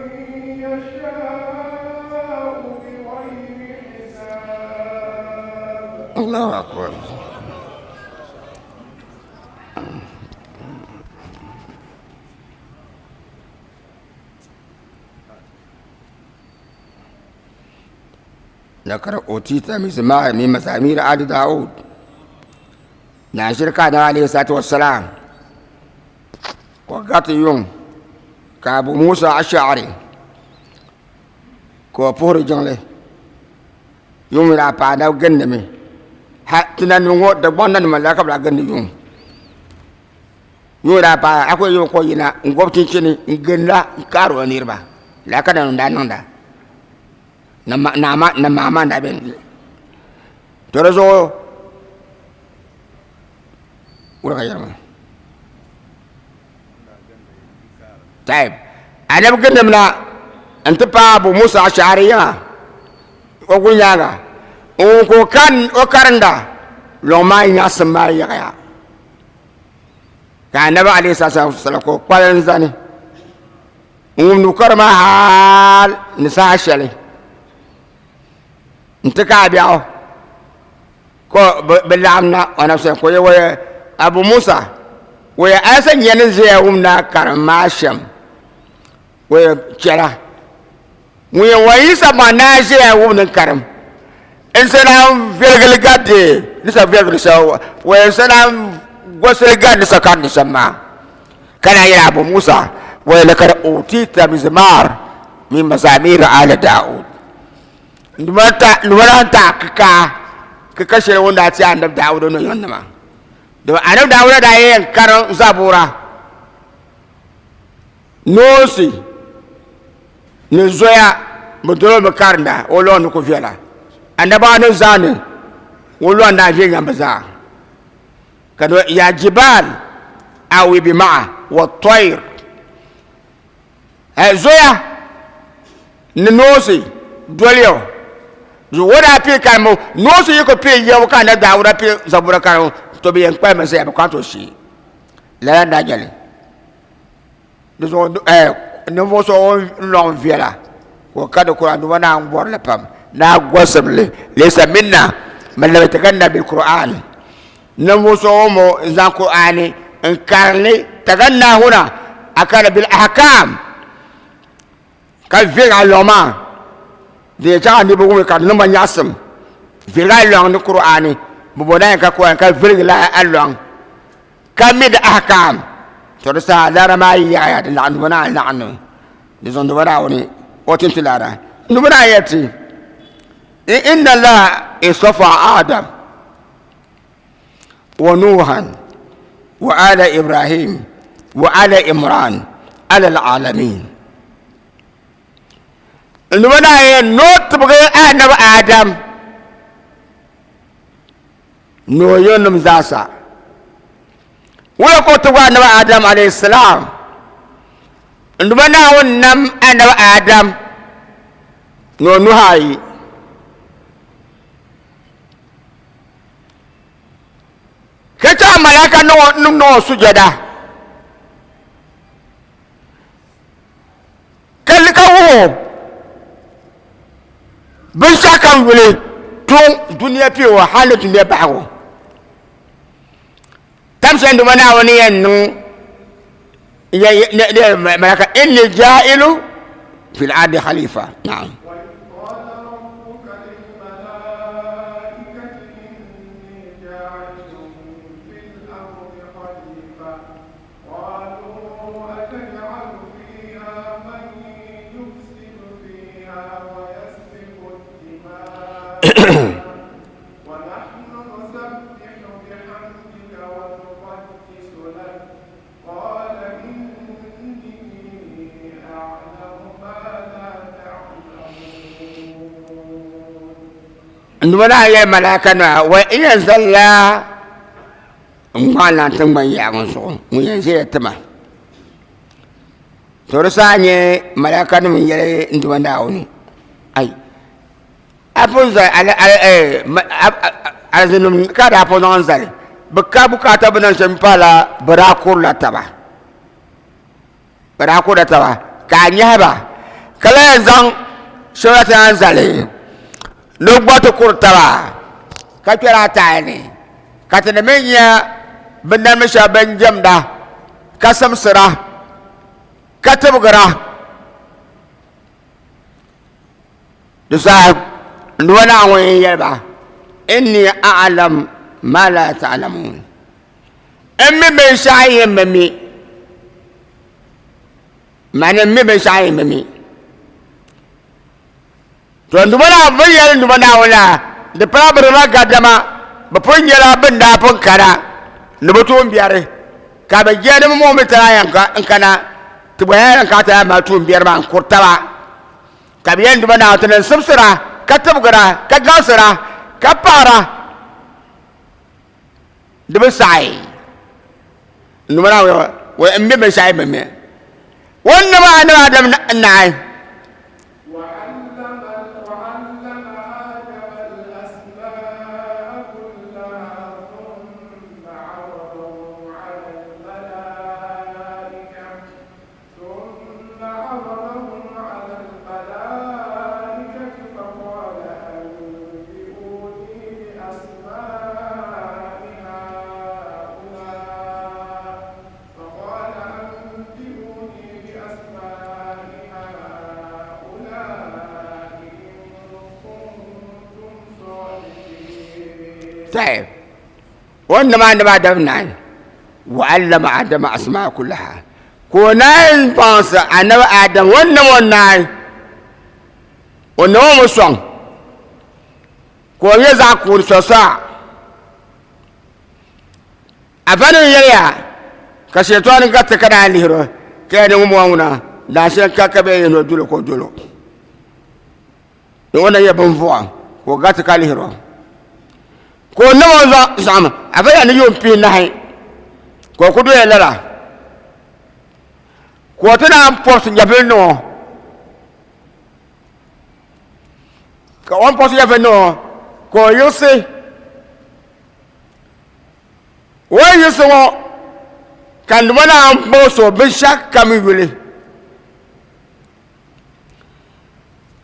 يشاء بغير حساب. الله أكبر. ذكر أوتيت مزمار من مزامير آل داود ناشر كان عليه الصلاة والسلام وقت يوم كأبو موسى الشعري كوبور جنله يوم لا بعد جنمي ha tina ŋɔ Dagbaŋ nanima la ka bi lahi gindi yuŋ yuŋ daa paai a ku yɛn ko yina n gobi chinchini n ginda n kaari o niriba lala ka nanim daa niŋda ni maa maa daa beni to di zuɣu wula ka yɛri maa taib anabi gindimi na n ti paai Abu Musa Ashari yiŋa o guli nyaaŋa n ka o karinda luŋ maa nyaɣisim maa yaɣiya ka anabi alayhi salatu wasalam ka o kpali n zani n wumdi o karim maa hali ni saha shɛli n ti ka biɛɣu ka bi laɣim na anabi sallam ka o yɛli Abu Musa o yɛli a yɛn nyɛ ni ʒiya wumdi a karim maa shɛm o yɛli chɛla ŋun yɛn wa Yisa maa naa ʒiya wumdi n karim n sa naan viɛlgili gariti ni sa viɛlgili shɛli o yɛn sa naan gosili gari ni sa karindi shɛm maa ka naan yɛli Abu Musa o yɛli lakad utita mizmar min mazamir ali Daud naan ta kikaa kika shɛli ŋun daa ti anabi Dauda ni nima domin anabi Dauda daa yɛn karim zabura Noonsi ni zoya bi dolo bi karinda o lɔŋ ni ku viɛla anabaa ni zaani o lɔŋ daa viɛnyɛm bi zaa ka do ya jibal awi bi maɣa wa toyir zoya ni noonsi doliyo o daa pii karimbu noonsi yi ku pii yɛbu ka anabi Daawuda pii zabura karimbu to bi yɛn kpalimi zaya bi kana to shee lala n daa nyɛli Di zuɣu ninvuɣu so ŋun lɔŋ viɛla ka o ka di Kur'an duuma naan bɔri li pam naa gɔsim li laysa minna man lam yataganna bil Kur'an ninvuɣu so ŋun mi zaŋ Kur'ani n karim li taganna huna a kari bil ahkam ka viɛg a lɔŋ maa di yɛn chaŋ a niriba wumi ka di niŋ ba nyaɣisim viɛg a lɔŋ ni Kur'ani bi bo naan ka Kur'an ka virigi la a lɔŋ Ka mi di ahkaam, to di saha laara maa yi yaɣiya di laɣim duba naa laɣim ni di zaŋ duba Naawuni o ti ti laara. Duba naa yɛli ti, Inna Allaha istafa Adam wa Nuhan wa ala Ibrahim wa ala Imran ala al-alamin. Duba naa yɛli ni o tibigi Annabi Adam ni o yɔnim zaasa. Wula ka o ti gba Annabi Adam alayhi salam n Duuma Naawuni nam Annabi Adam ni o nuhi ayi. Ka chaŋ malaika nim niŋ o sujada ka ka wuhi o binshɛɣu kam yuli tuŋ dunia piɛo hali ni dunia bahigu tam shɛli Duuma Naawuni ni yɛn niŋ malaka inni jailu fil ardi khalifa naam. قالوا أتجعل فيها من يفسد فيها ويسفك ونحن نسبح بحمدك ونقدس لك قال إني أعلم ما لا تعلمون. N Duuma daa yɛli malaika nima wa n yɛn zalila n ŋmaai na tiŋgbani yaɣa ŋɔ zuɣu ŋun yɛn ʒiya ti ma. To di saha nyɛ malaika nim n yɛli n Duuma Naawuni ai a pun zali alizinnim ka daa pun zaŋ n zali bi ka bukaata bi niŋ shɛm paala bi daa kurila taba bi daa kurila taba ka a nyahi ba ka lahi yɛn zaŋ shɛba ti naan zali ni bi gba ti kuri taba ka kpɛri a taali ni ka ti ni mi nya binnamdi shɛba bin jɛmda ka simsira ka tibigira di saha n Duuma Naawuni n yɛli ba inni a'lam ma la ta'lamun n mi binshɛɣu yin bi mi mani n mi binshɛɣu yin bi mi to n Duuma Naawuni bi yɛli n Duuma Naawuni la di pala bi dirila gadama bi pun nyɛla bin daa pun kana ni bi tuun biɛri ka bi jɛ ni bi muɣi mi tana yɛn n kana ti gba yɛn ka ti mali tuun biɛri maa n kuri taba ka bi yɛn Duuma Naawuni ti ni simsira ka tibgira ka gaŋsira ka paɣira di bi saɣi n Duuma Naawuni wa n mi binshaɣu bi mi o ni nam anabi Adam naai. وعلم آدم الأسماء كلها ثم عرضهم على الملائكة ثم عرضهم على الملائكة فقال أنبئوني بأسماء هؤلاء فقال أنبئوني بأسماء هؤلاء إن كنتم صادقين. طيب o ni nam anabi Adam naai wa allama Adama asmaa kullaha ka o naan baŋsi anabi Adam o ni nam o naai o nam o mi sɔŋ ka o nyɛ zaɣ kuuri sɔsaa Afa nim yɛliya ka shɛtɔni gariti ka daa lihiri o ka yɛli ni ŋun bɔŋɔ ŋuna daanshɛli ka ka bɛ yɛn ni o dolo ka o dolo ni o na nyɛ binvuɣa ka o gariti ka lihiri o ka o nam o zaɣim afa yɛli ni yuun pihinahi ka o ku doya lala ka o ti naan pɔbisi nyɛvili niŋ o ka o ni pɔbisi nyɛvili niŋ o ka o yiɣisi O yi yiɣisi ŋɔ ka nima naan buɣisi o binshɛɣu kam yuli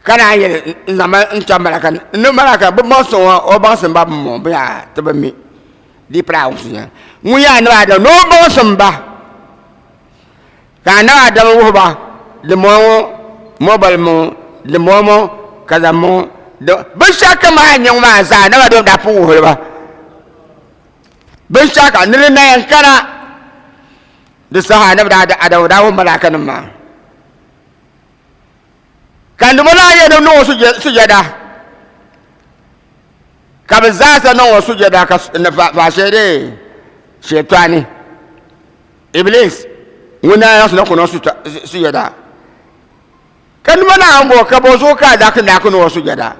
ka naan yɛli n zaŋmi n chaŋ malaka ni malaka bi baŋsi ŋɔ o baŋsim ba bi mɔŋ bɛ yaa ti bi mi di pala a wumsi nya ŋun yɛ anabi Adam ni o baŋsim ba ka anabi Adam wuhi ba di mɔŋɔ mobile mɔŋɔ di mɔŋɔ kaza mɔŋɔ binshɛɣu kam a ni nyɛ ŋɔ maa zaa anabi Adam daa pun wuhiri ba binshɛɣu ka ni di na yɛn kana di saha anabi Adamu daa wuhi malaika nim maa ka nima daa yɛn niŋ o sujada ka bi zaasa niŋ o sujada ka faashee dee shetani iblis ŋun daa yiɣisi na ku niŋ sujada ka nima naa n bɔ ka bɔ zuɣu ka a daa naa ku niŋ o sujada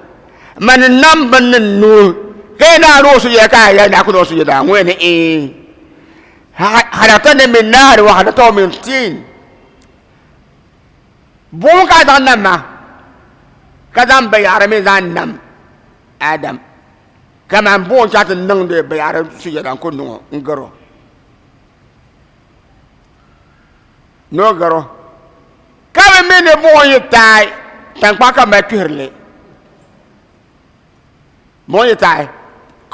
mani nam bin ni nuu ka yɛ naa niŋ o sujada ka a yɛ naa ku niŋ o sujada ŋun yɛ ni ee halaqtani min naar wa halaqtahu min tin buɣum ka a zaŋ nam ma ka zaŋ binyahari mi zaŋ nam Adam kaman buɣum chaŋ ti niŋdi binyahari sujada n ku niŋ o n garo ni o garo ka bi mi ni buɣum yi taai tankpaɣu ka mali kpihiri li buɣum yi taai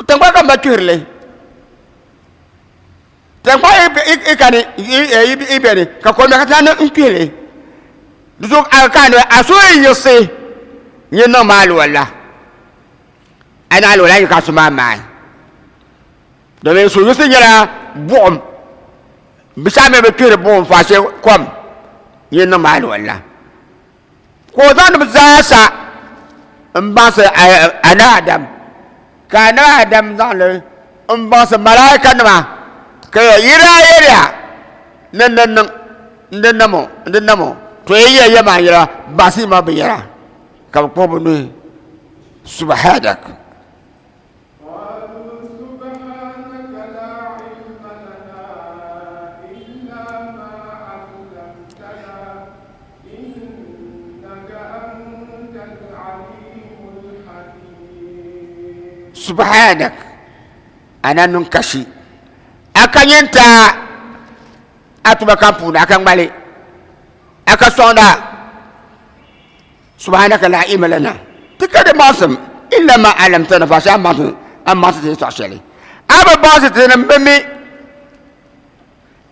tankpaɣu ka mali kpihiri li tankpaɣu yi kani yi bɛni ka kom ka ti n kpihili di zuɣu ka a so yi yiɣisi nyɛ niŋ maa alwala a ni alwala yi ka so maa maai domin suhuyiɣisi nyɛla buɣum binshɛɣu mi bi kpihiri buɣum faashee kom yi niŋ maa alwala ka o zaŋdi bi zaasa n baŋsi anabi Adam ka anabi Adam zaŋli n baŋsi malaika nima ka yi daa yɛliya ni n di niŋ n di namo n di namo to yi yɛli ya maa yɛla baŋsi ma binyɛra ka bi kpuɣi bi nuhi subhanak. قالوا سبحانك لا علم لنا إلا ما علمتنا إنك أنت العليم الحكيم. Subhanak ana nun kashi a ka nyɛnta a tuma kam puuni a ka ŋmali a ka sɔŋda. Subhanaka la ilma lana ti ka di baŋsim illa ma alamtana fa shɛ a maŋsi ti yɛtɔɣ shɛli a bi baŋsi ti ni bi mi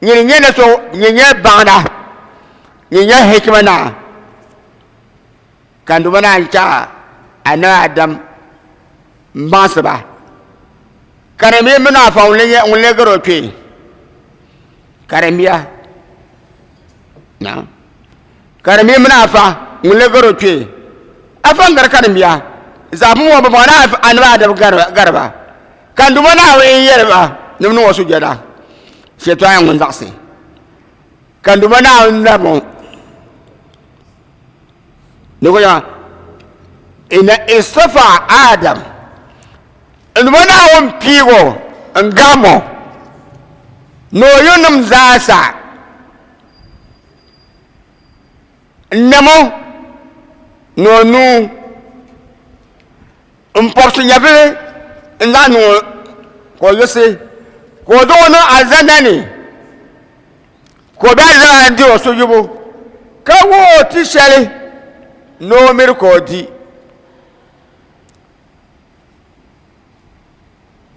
nyini nyɛ na so nyini nyɛ baŋda nyini nyɛ hikima naa ka n duuma naan chaɣa anabi Adam n baŋsi ba karimbiya mini afa ŋun lee gari o kpee karimbiya na karimbiya mini afa ŋun lee gari o kpee afa n gari karimbiya zaɣ pun ŋɔ bi bɔŋɔ ni anabi Adam gari ba ka n duuma Naawuni n yɛli ba ni bɛ niŋ o sujada shɛtɔɣa ŋun zaɣisi ka n duuma Naawuni labimi o ni ko yaa ina istafa Adam n duuma Naawuni piigo n gamo ni o yunim zaasa n namo ni o nuu n pɔbisi nyɛvili n zaŋ niŋ o ka o yiɣisi ka o zaŋ o niŋ alizanda ni ka o be alizanda ni diri o sujubu ka wuhi o ti shɛli ni o miri ka o di.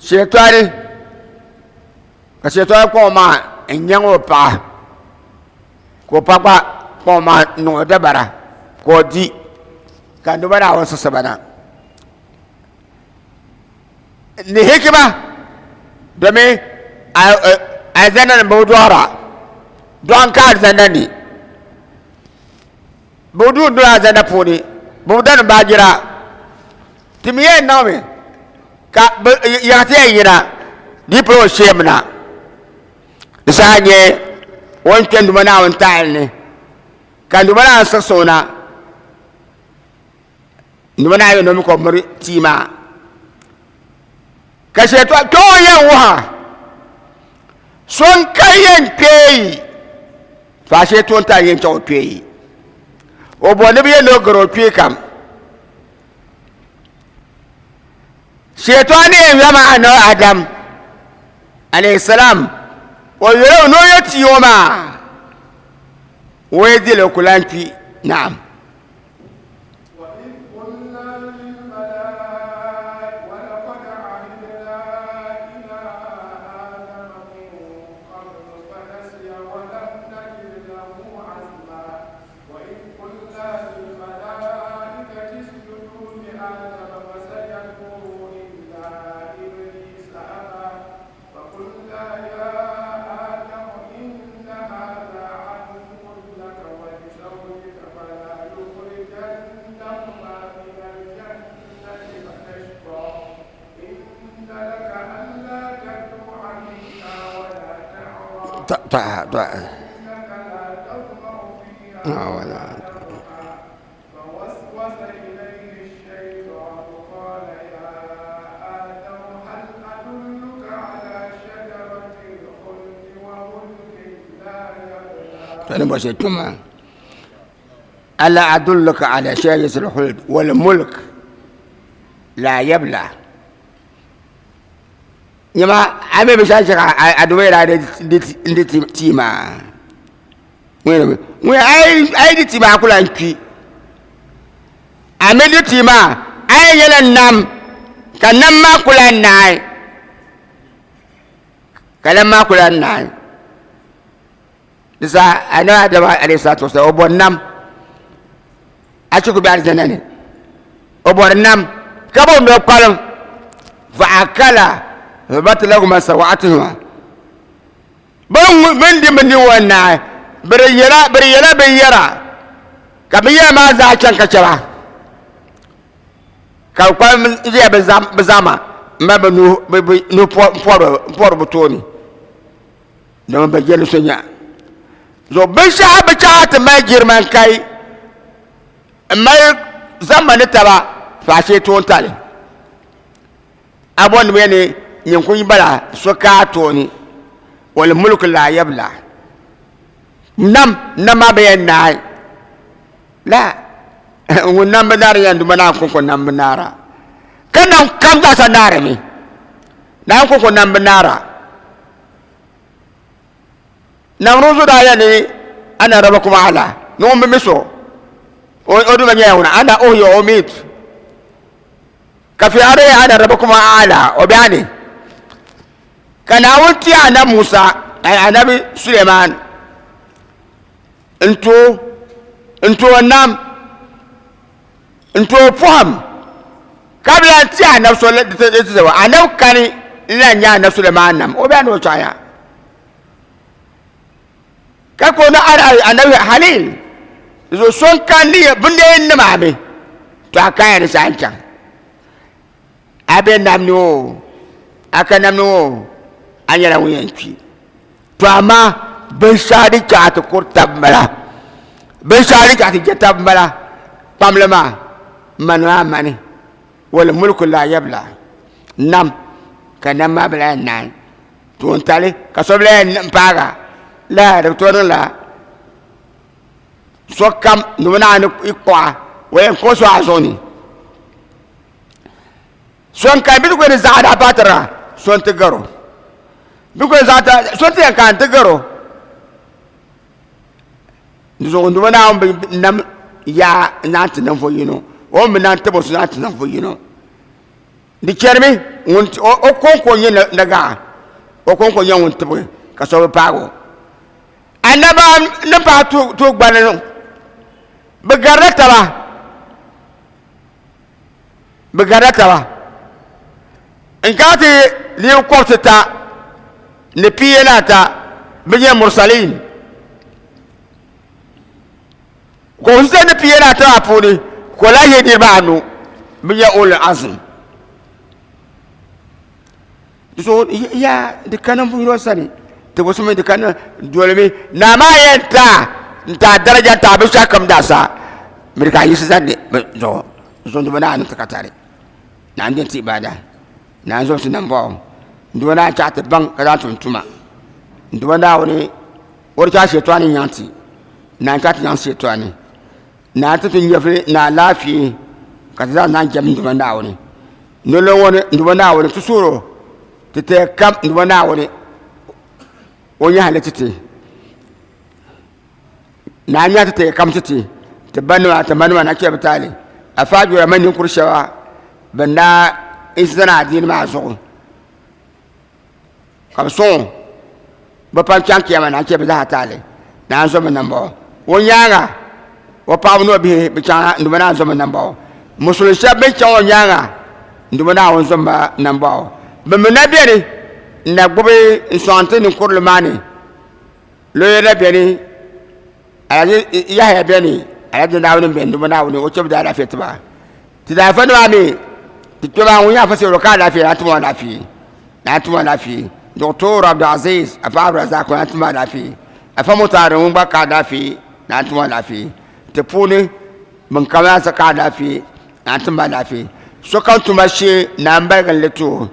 Shɛtɔri ka shɛtɔri kpaŋ o maŋa n nyaŋ o paɣa ka o paɣa gba kpaŋ o maŋa n niŋ o dabara ka o di ka noba Naawuni siɣisi ba na ni hikima domin alizanda ni bi dɔɣira dɔɣim ka alizanda ni bi duu doli alizanda puuni bi bi dani baajira ti mi yɛn niŋmi ka yaɣa ti yɛn yina di polo o sheemina di saha nyɛ o ni kpɛ n Duuma Naawuni tahali ni ka n Duuma Naawuni siɣisi o na n Duuma Naawuni yɛn niŋmi ka o miri tia maa ka shɛtɔɣ kpɛ o yɛn wuha so n ka yɛn kpeeyi faashee toon tari yɛn chaŋ o kpeeyi o bɔri ni bi yɛn ni o gari o kpee kam shɛtɔɣ ni yɛn yɔma anabi Adam alayhi salam o yɛl o ni o yɛ tia o maa o yi dili o ku lan kpi naam. وإذ قلنا للملائكة ولقد عهدنا إلى آدم من قبل فنسي ولم نجد له عزما وإذ قلنا للملائكة اسجدوا لآدم فسجدوا إلا إبليس أبى فقلنا يا آدم إن هذا عدو لك ولزوجك فلا يخرجنكما من الجنة فتشقى إن لك ألا تجوع فيها ولا تعرى إنك لا تظمأ فيها ولا تضحى فوسوس إليه الشيطان قال يا آدم هل أدلك على شجرة الخلد وملك لا يبلى؟ ألا أدلك على شجرة الخلد والملك لا يبلى nyɛma a mi bi shɛli shɛŋa a duba yɛla n di tia maa ŋun a yi di tia maa a ku lahi kpi a mi di tia maa a yɛn nyɛla nam ka nam maa ku lahi naai ka nam maa ku lahi naai di saha anabi Adamu alayhi salatu wasalam o bɔri nam a chɛ ka o be alizanda ni o bɔri nam ka bo ni o kpalim fa akala fa badat lahuma sawatuhuma bin di bindirigu ŋɔ naai bɛ di yɛla binyɛra ka binyɛra maa zaa chaŋ ka chɛ ba. Ka bɛ kpalim ʒiya bɛ zama m-mali bɛ nuhi pɔri bɛ tooni domi bɛ je ni so nya. Zuɣu binshɛɣu bi chaɣ ti mali jilima n-kai m-mali zamba ni taba faashee toontali. A bɔndi mi ni nyin ku bala so ka a tooni, wal mulku laa yabla. Nam, nam maa bi yɛn naai. La, ŋun nam bi naari yɛn duma naan kɔŋko nam bi naara. Ka nam kam zaasa naarimi. Naan kɔŋko nam bi naara. Namruzu daa yɛn ni ana rabbakum a'la, ni ŋun bi mi so, o duma nyɛla ŋuna, ana uhyi wa umiit. Ka Firawuna yɛli, Ana rabbukum al-a'la, o bɛ a ni. Ka Naawuni ti Anabi Musa, Anabi Suleiman n-ti o, n-ti o nam, n-ti o pɔhim, ka bi lan ti Anabi so di ti Anabi kani n-lan nyɛ Anabi Suleiman nam, o bɛ a ni o chaŋ ya. Ka ka o ni Anabi Halil zuɣu so n-kani ni bindeen nim a mi, to a kaya ni saha n-chaŋ. A be nam ni o, a ka nam ni o, a nyɛla ŋun yɛn kpi. To amaa binshɛɣu din chaŋ a ti kuri tab m-bala, binshɛɣu din chaŋ a ti je tab m-bala, kpamli maa, mani maa mani, wal mulku laa yabla, nam, ka nam maa bi lahi naai. Toontali ka so bi lahi yɛn paaga lala di bi tooi niŋla sokam ni o naan yi kpuɣa o yɛn kpuɣi so a zuɣu ni so n kani bɛ ti ni zaɣa daa paatira so n ti garo bɛ ku zaɣa so n ti yɛn ka n ti garo di zuɣu ni o naan bi nam yaa n naan ti ninvuɣu yino o ni bi nam tibo so naan ti ninvuɣu yino Di chɛrimi ŋun o kɔŋko n-nyɛ nagaɣa, o kɔŋko n-nyɛ ŋun tibigi ka so bi paag o. Anaba ni paai tuhi gbani ŋɔ, bɛ garila taba, bɛ garila taba n-kana ti leei kɔbisita ni pia ni ata bɛ nyɛ mursalin. Kɔbisita ni pia ni ata maa puuni ka o lahi nyɛ niriba anu bɛ nyɛ ulul azm. Di zuɣu yaa di ka ninvuɣ yino sani ti bi sumi di ka dolimi naa maa yɛn ti a n ti a daraja n ti a binshɛɣu kam daasa miri ka a yiɣisi zani di zuɣu zunduba naa ni ti ka tari naa n-di ti ibaada naa n-zom ti nambɔɣu n-duba naa n-chaɣ ti baŋ ka zaŋ tum tuma n-duba Naawuni O di chaɣ shɛtɔɣu ni nyaŋ ti, naa n-chaɣ ti nyaŋ shɛtɔɣu ni. Naa ti ti nyɛvili ni alaafee ka ti zaa naan jɛm n Duuma Naawuni. Noli ŋɔ ni n Duuma Naawuni ti suhir o ti taya kam n Duuma Naawuni o nyahi li ti ti. Naa nyahi ti taya kam ti ti, ti banima, ti manima na chɛ bɛ taali. Afa Ajura mini ninkur shɛba bɛn daa n-zani adiini maa zuɣu. Ka bɛ sɔŋ o, bɛ pam chaŋ kiyama na n-chɛ bɛ zaa taali, Naa n-zo bɛ nambɔɣu. O nyaaŋa, o paɣaba ni o bihi bɛ chaŋ n-duba Naa n-zo bɛ nambɔɣu. Musulin shɛba bɛn chaŋ o nyaaŋa n-duba Naawuni zom ba nambɔɣu. Bɛ mi na beni n-na gbubi n-sɔŋ ti ninkurili maa ni. Loya na beni, Alhaji Yahaya beni, Alhaji Naawuni m-beni n-duba Naawuni o chɛ bɛ daalaafee ti ba. Ti daalaafee maa mi, ti kpɛma ŋun nyɛ Afa Sewuro ka alaafee na ti mo alaafee. Na ti mo alaafee. Doctor Abdulaziz Afa Abdulrazak na ti mo alaafee. Afa Mutari ŋun gba ka alaafee na ti mo alaafee. Ti puuni bin kam na ka alaafee na ti mo alaafee. Sokam tuma shee na m-baligi n-li ti o.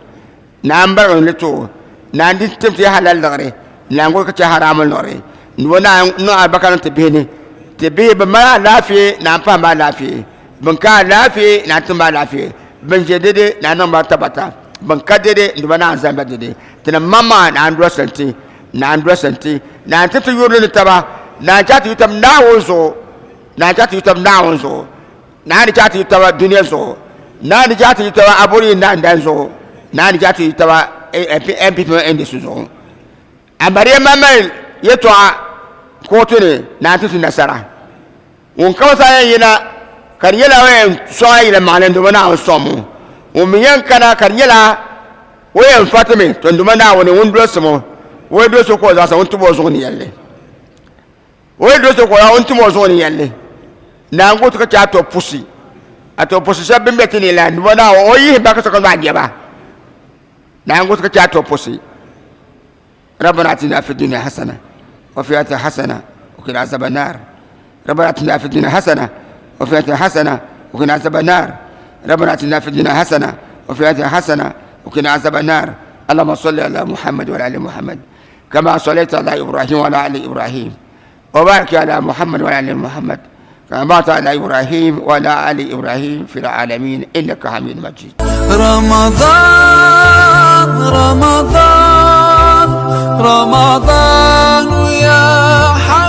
Na m-baligi n-li ti o. Na n-di tim ti halal liɣiri, na n-guli ka chɛ haramu liɣiri. Ni o na niŋ alibarika niŋ ti bihi ni. Ti bihi bɛ mali alaafee na m-pahi ma alaafee. Bɛn ka alaafee na n-tim ba alaafee. Bɛn je dɛde na n-niŋ ba tabata. Bɛn ka dɛde n-duba na n-zani ba dɛde. Tinim maŋmaŋa na n-dolsi nti, na n-dolsi nti, na n-ti ti yurili ni taba, na n-chaɣ ti yu tab Naawuni zuɣu, na n-chaɣ ti yu tab Naawuni zuɣu, na n-di chaɣ ti yu taba dunia zuɣu, na n-di chaɣ ti yu taba Aburi Nandan zuɣu, na n-di chaɣ ti yu taba NPP mini NDC zuɣu. Amariya maŋmaŋ yɛtɔɣa kootu ni na n-ti ti nasara. Ŋun kam zaa yɛn yina ka di nyɛla o yɛn sɔŋ a yɛlimaŋli n-duuma Naawuni sɔŋm o. Ŋun mi yɛn kana ka di nyɛla o yɛn fatimi to n-duuma Naawuni ŋun dolsim o, o yi dolsi o ka o zaɣisi ŋun tim o zuɣu ni yɛlli. O yi dolsi o ka o zaɣisi ŋun tim o zuɣu ni yɛlli. Naanguuti ka chɛ a tɔbu pusi. A to pusi shɛba bin be ti ni la, ni bo Naawuni o yihi ba ka so ka zaa nyɛ ba. Naawuni ka chɛ a to pusi. ربنا اتنا في الدنيا حسنه وفي الآخرة حسنه وقنا عذاب النار ربنا اتنا في الدنيا حسنه وفي الآخرة حسنه وقنا عذاب النار ربنا اتنا في الدنيا حسنه وفي الآخرة حسنه وقنا عذاب النار اللهم صل على محمد وعلى ال محمد كما صليت على ابراهيم وعلى ال ابراهيم وبارك على محمد وعلى ال محمد كما باركت على ابراهيم وعلى ال ابراهيم في العالمين انك حميد مجيد. رمضان رمضان رمضان يا حبيبي.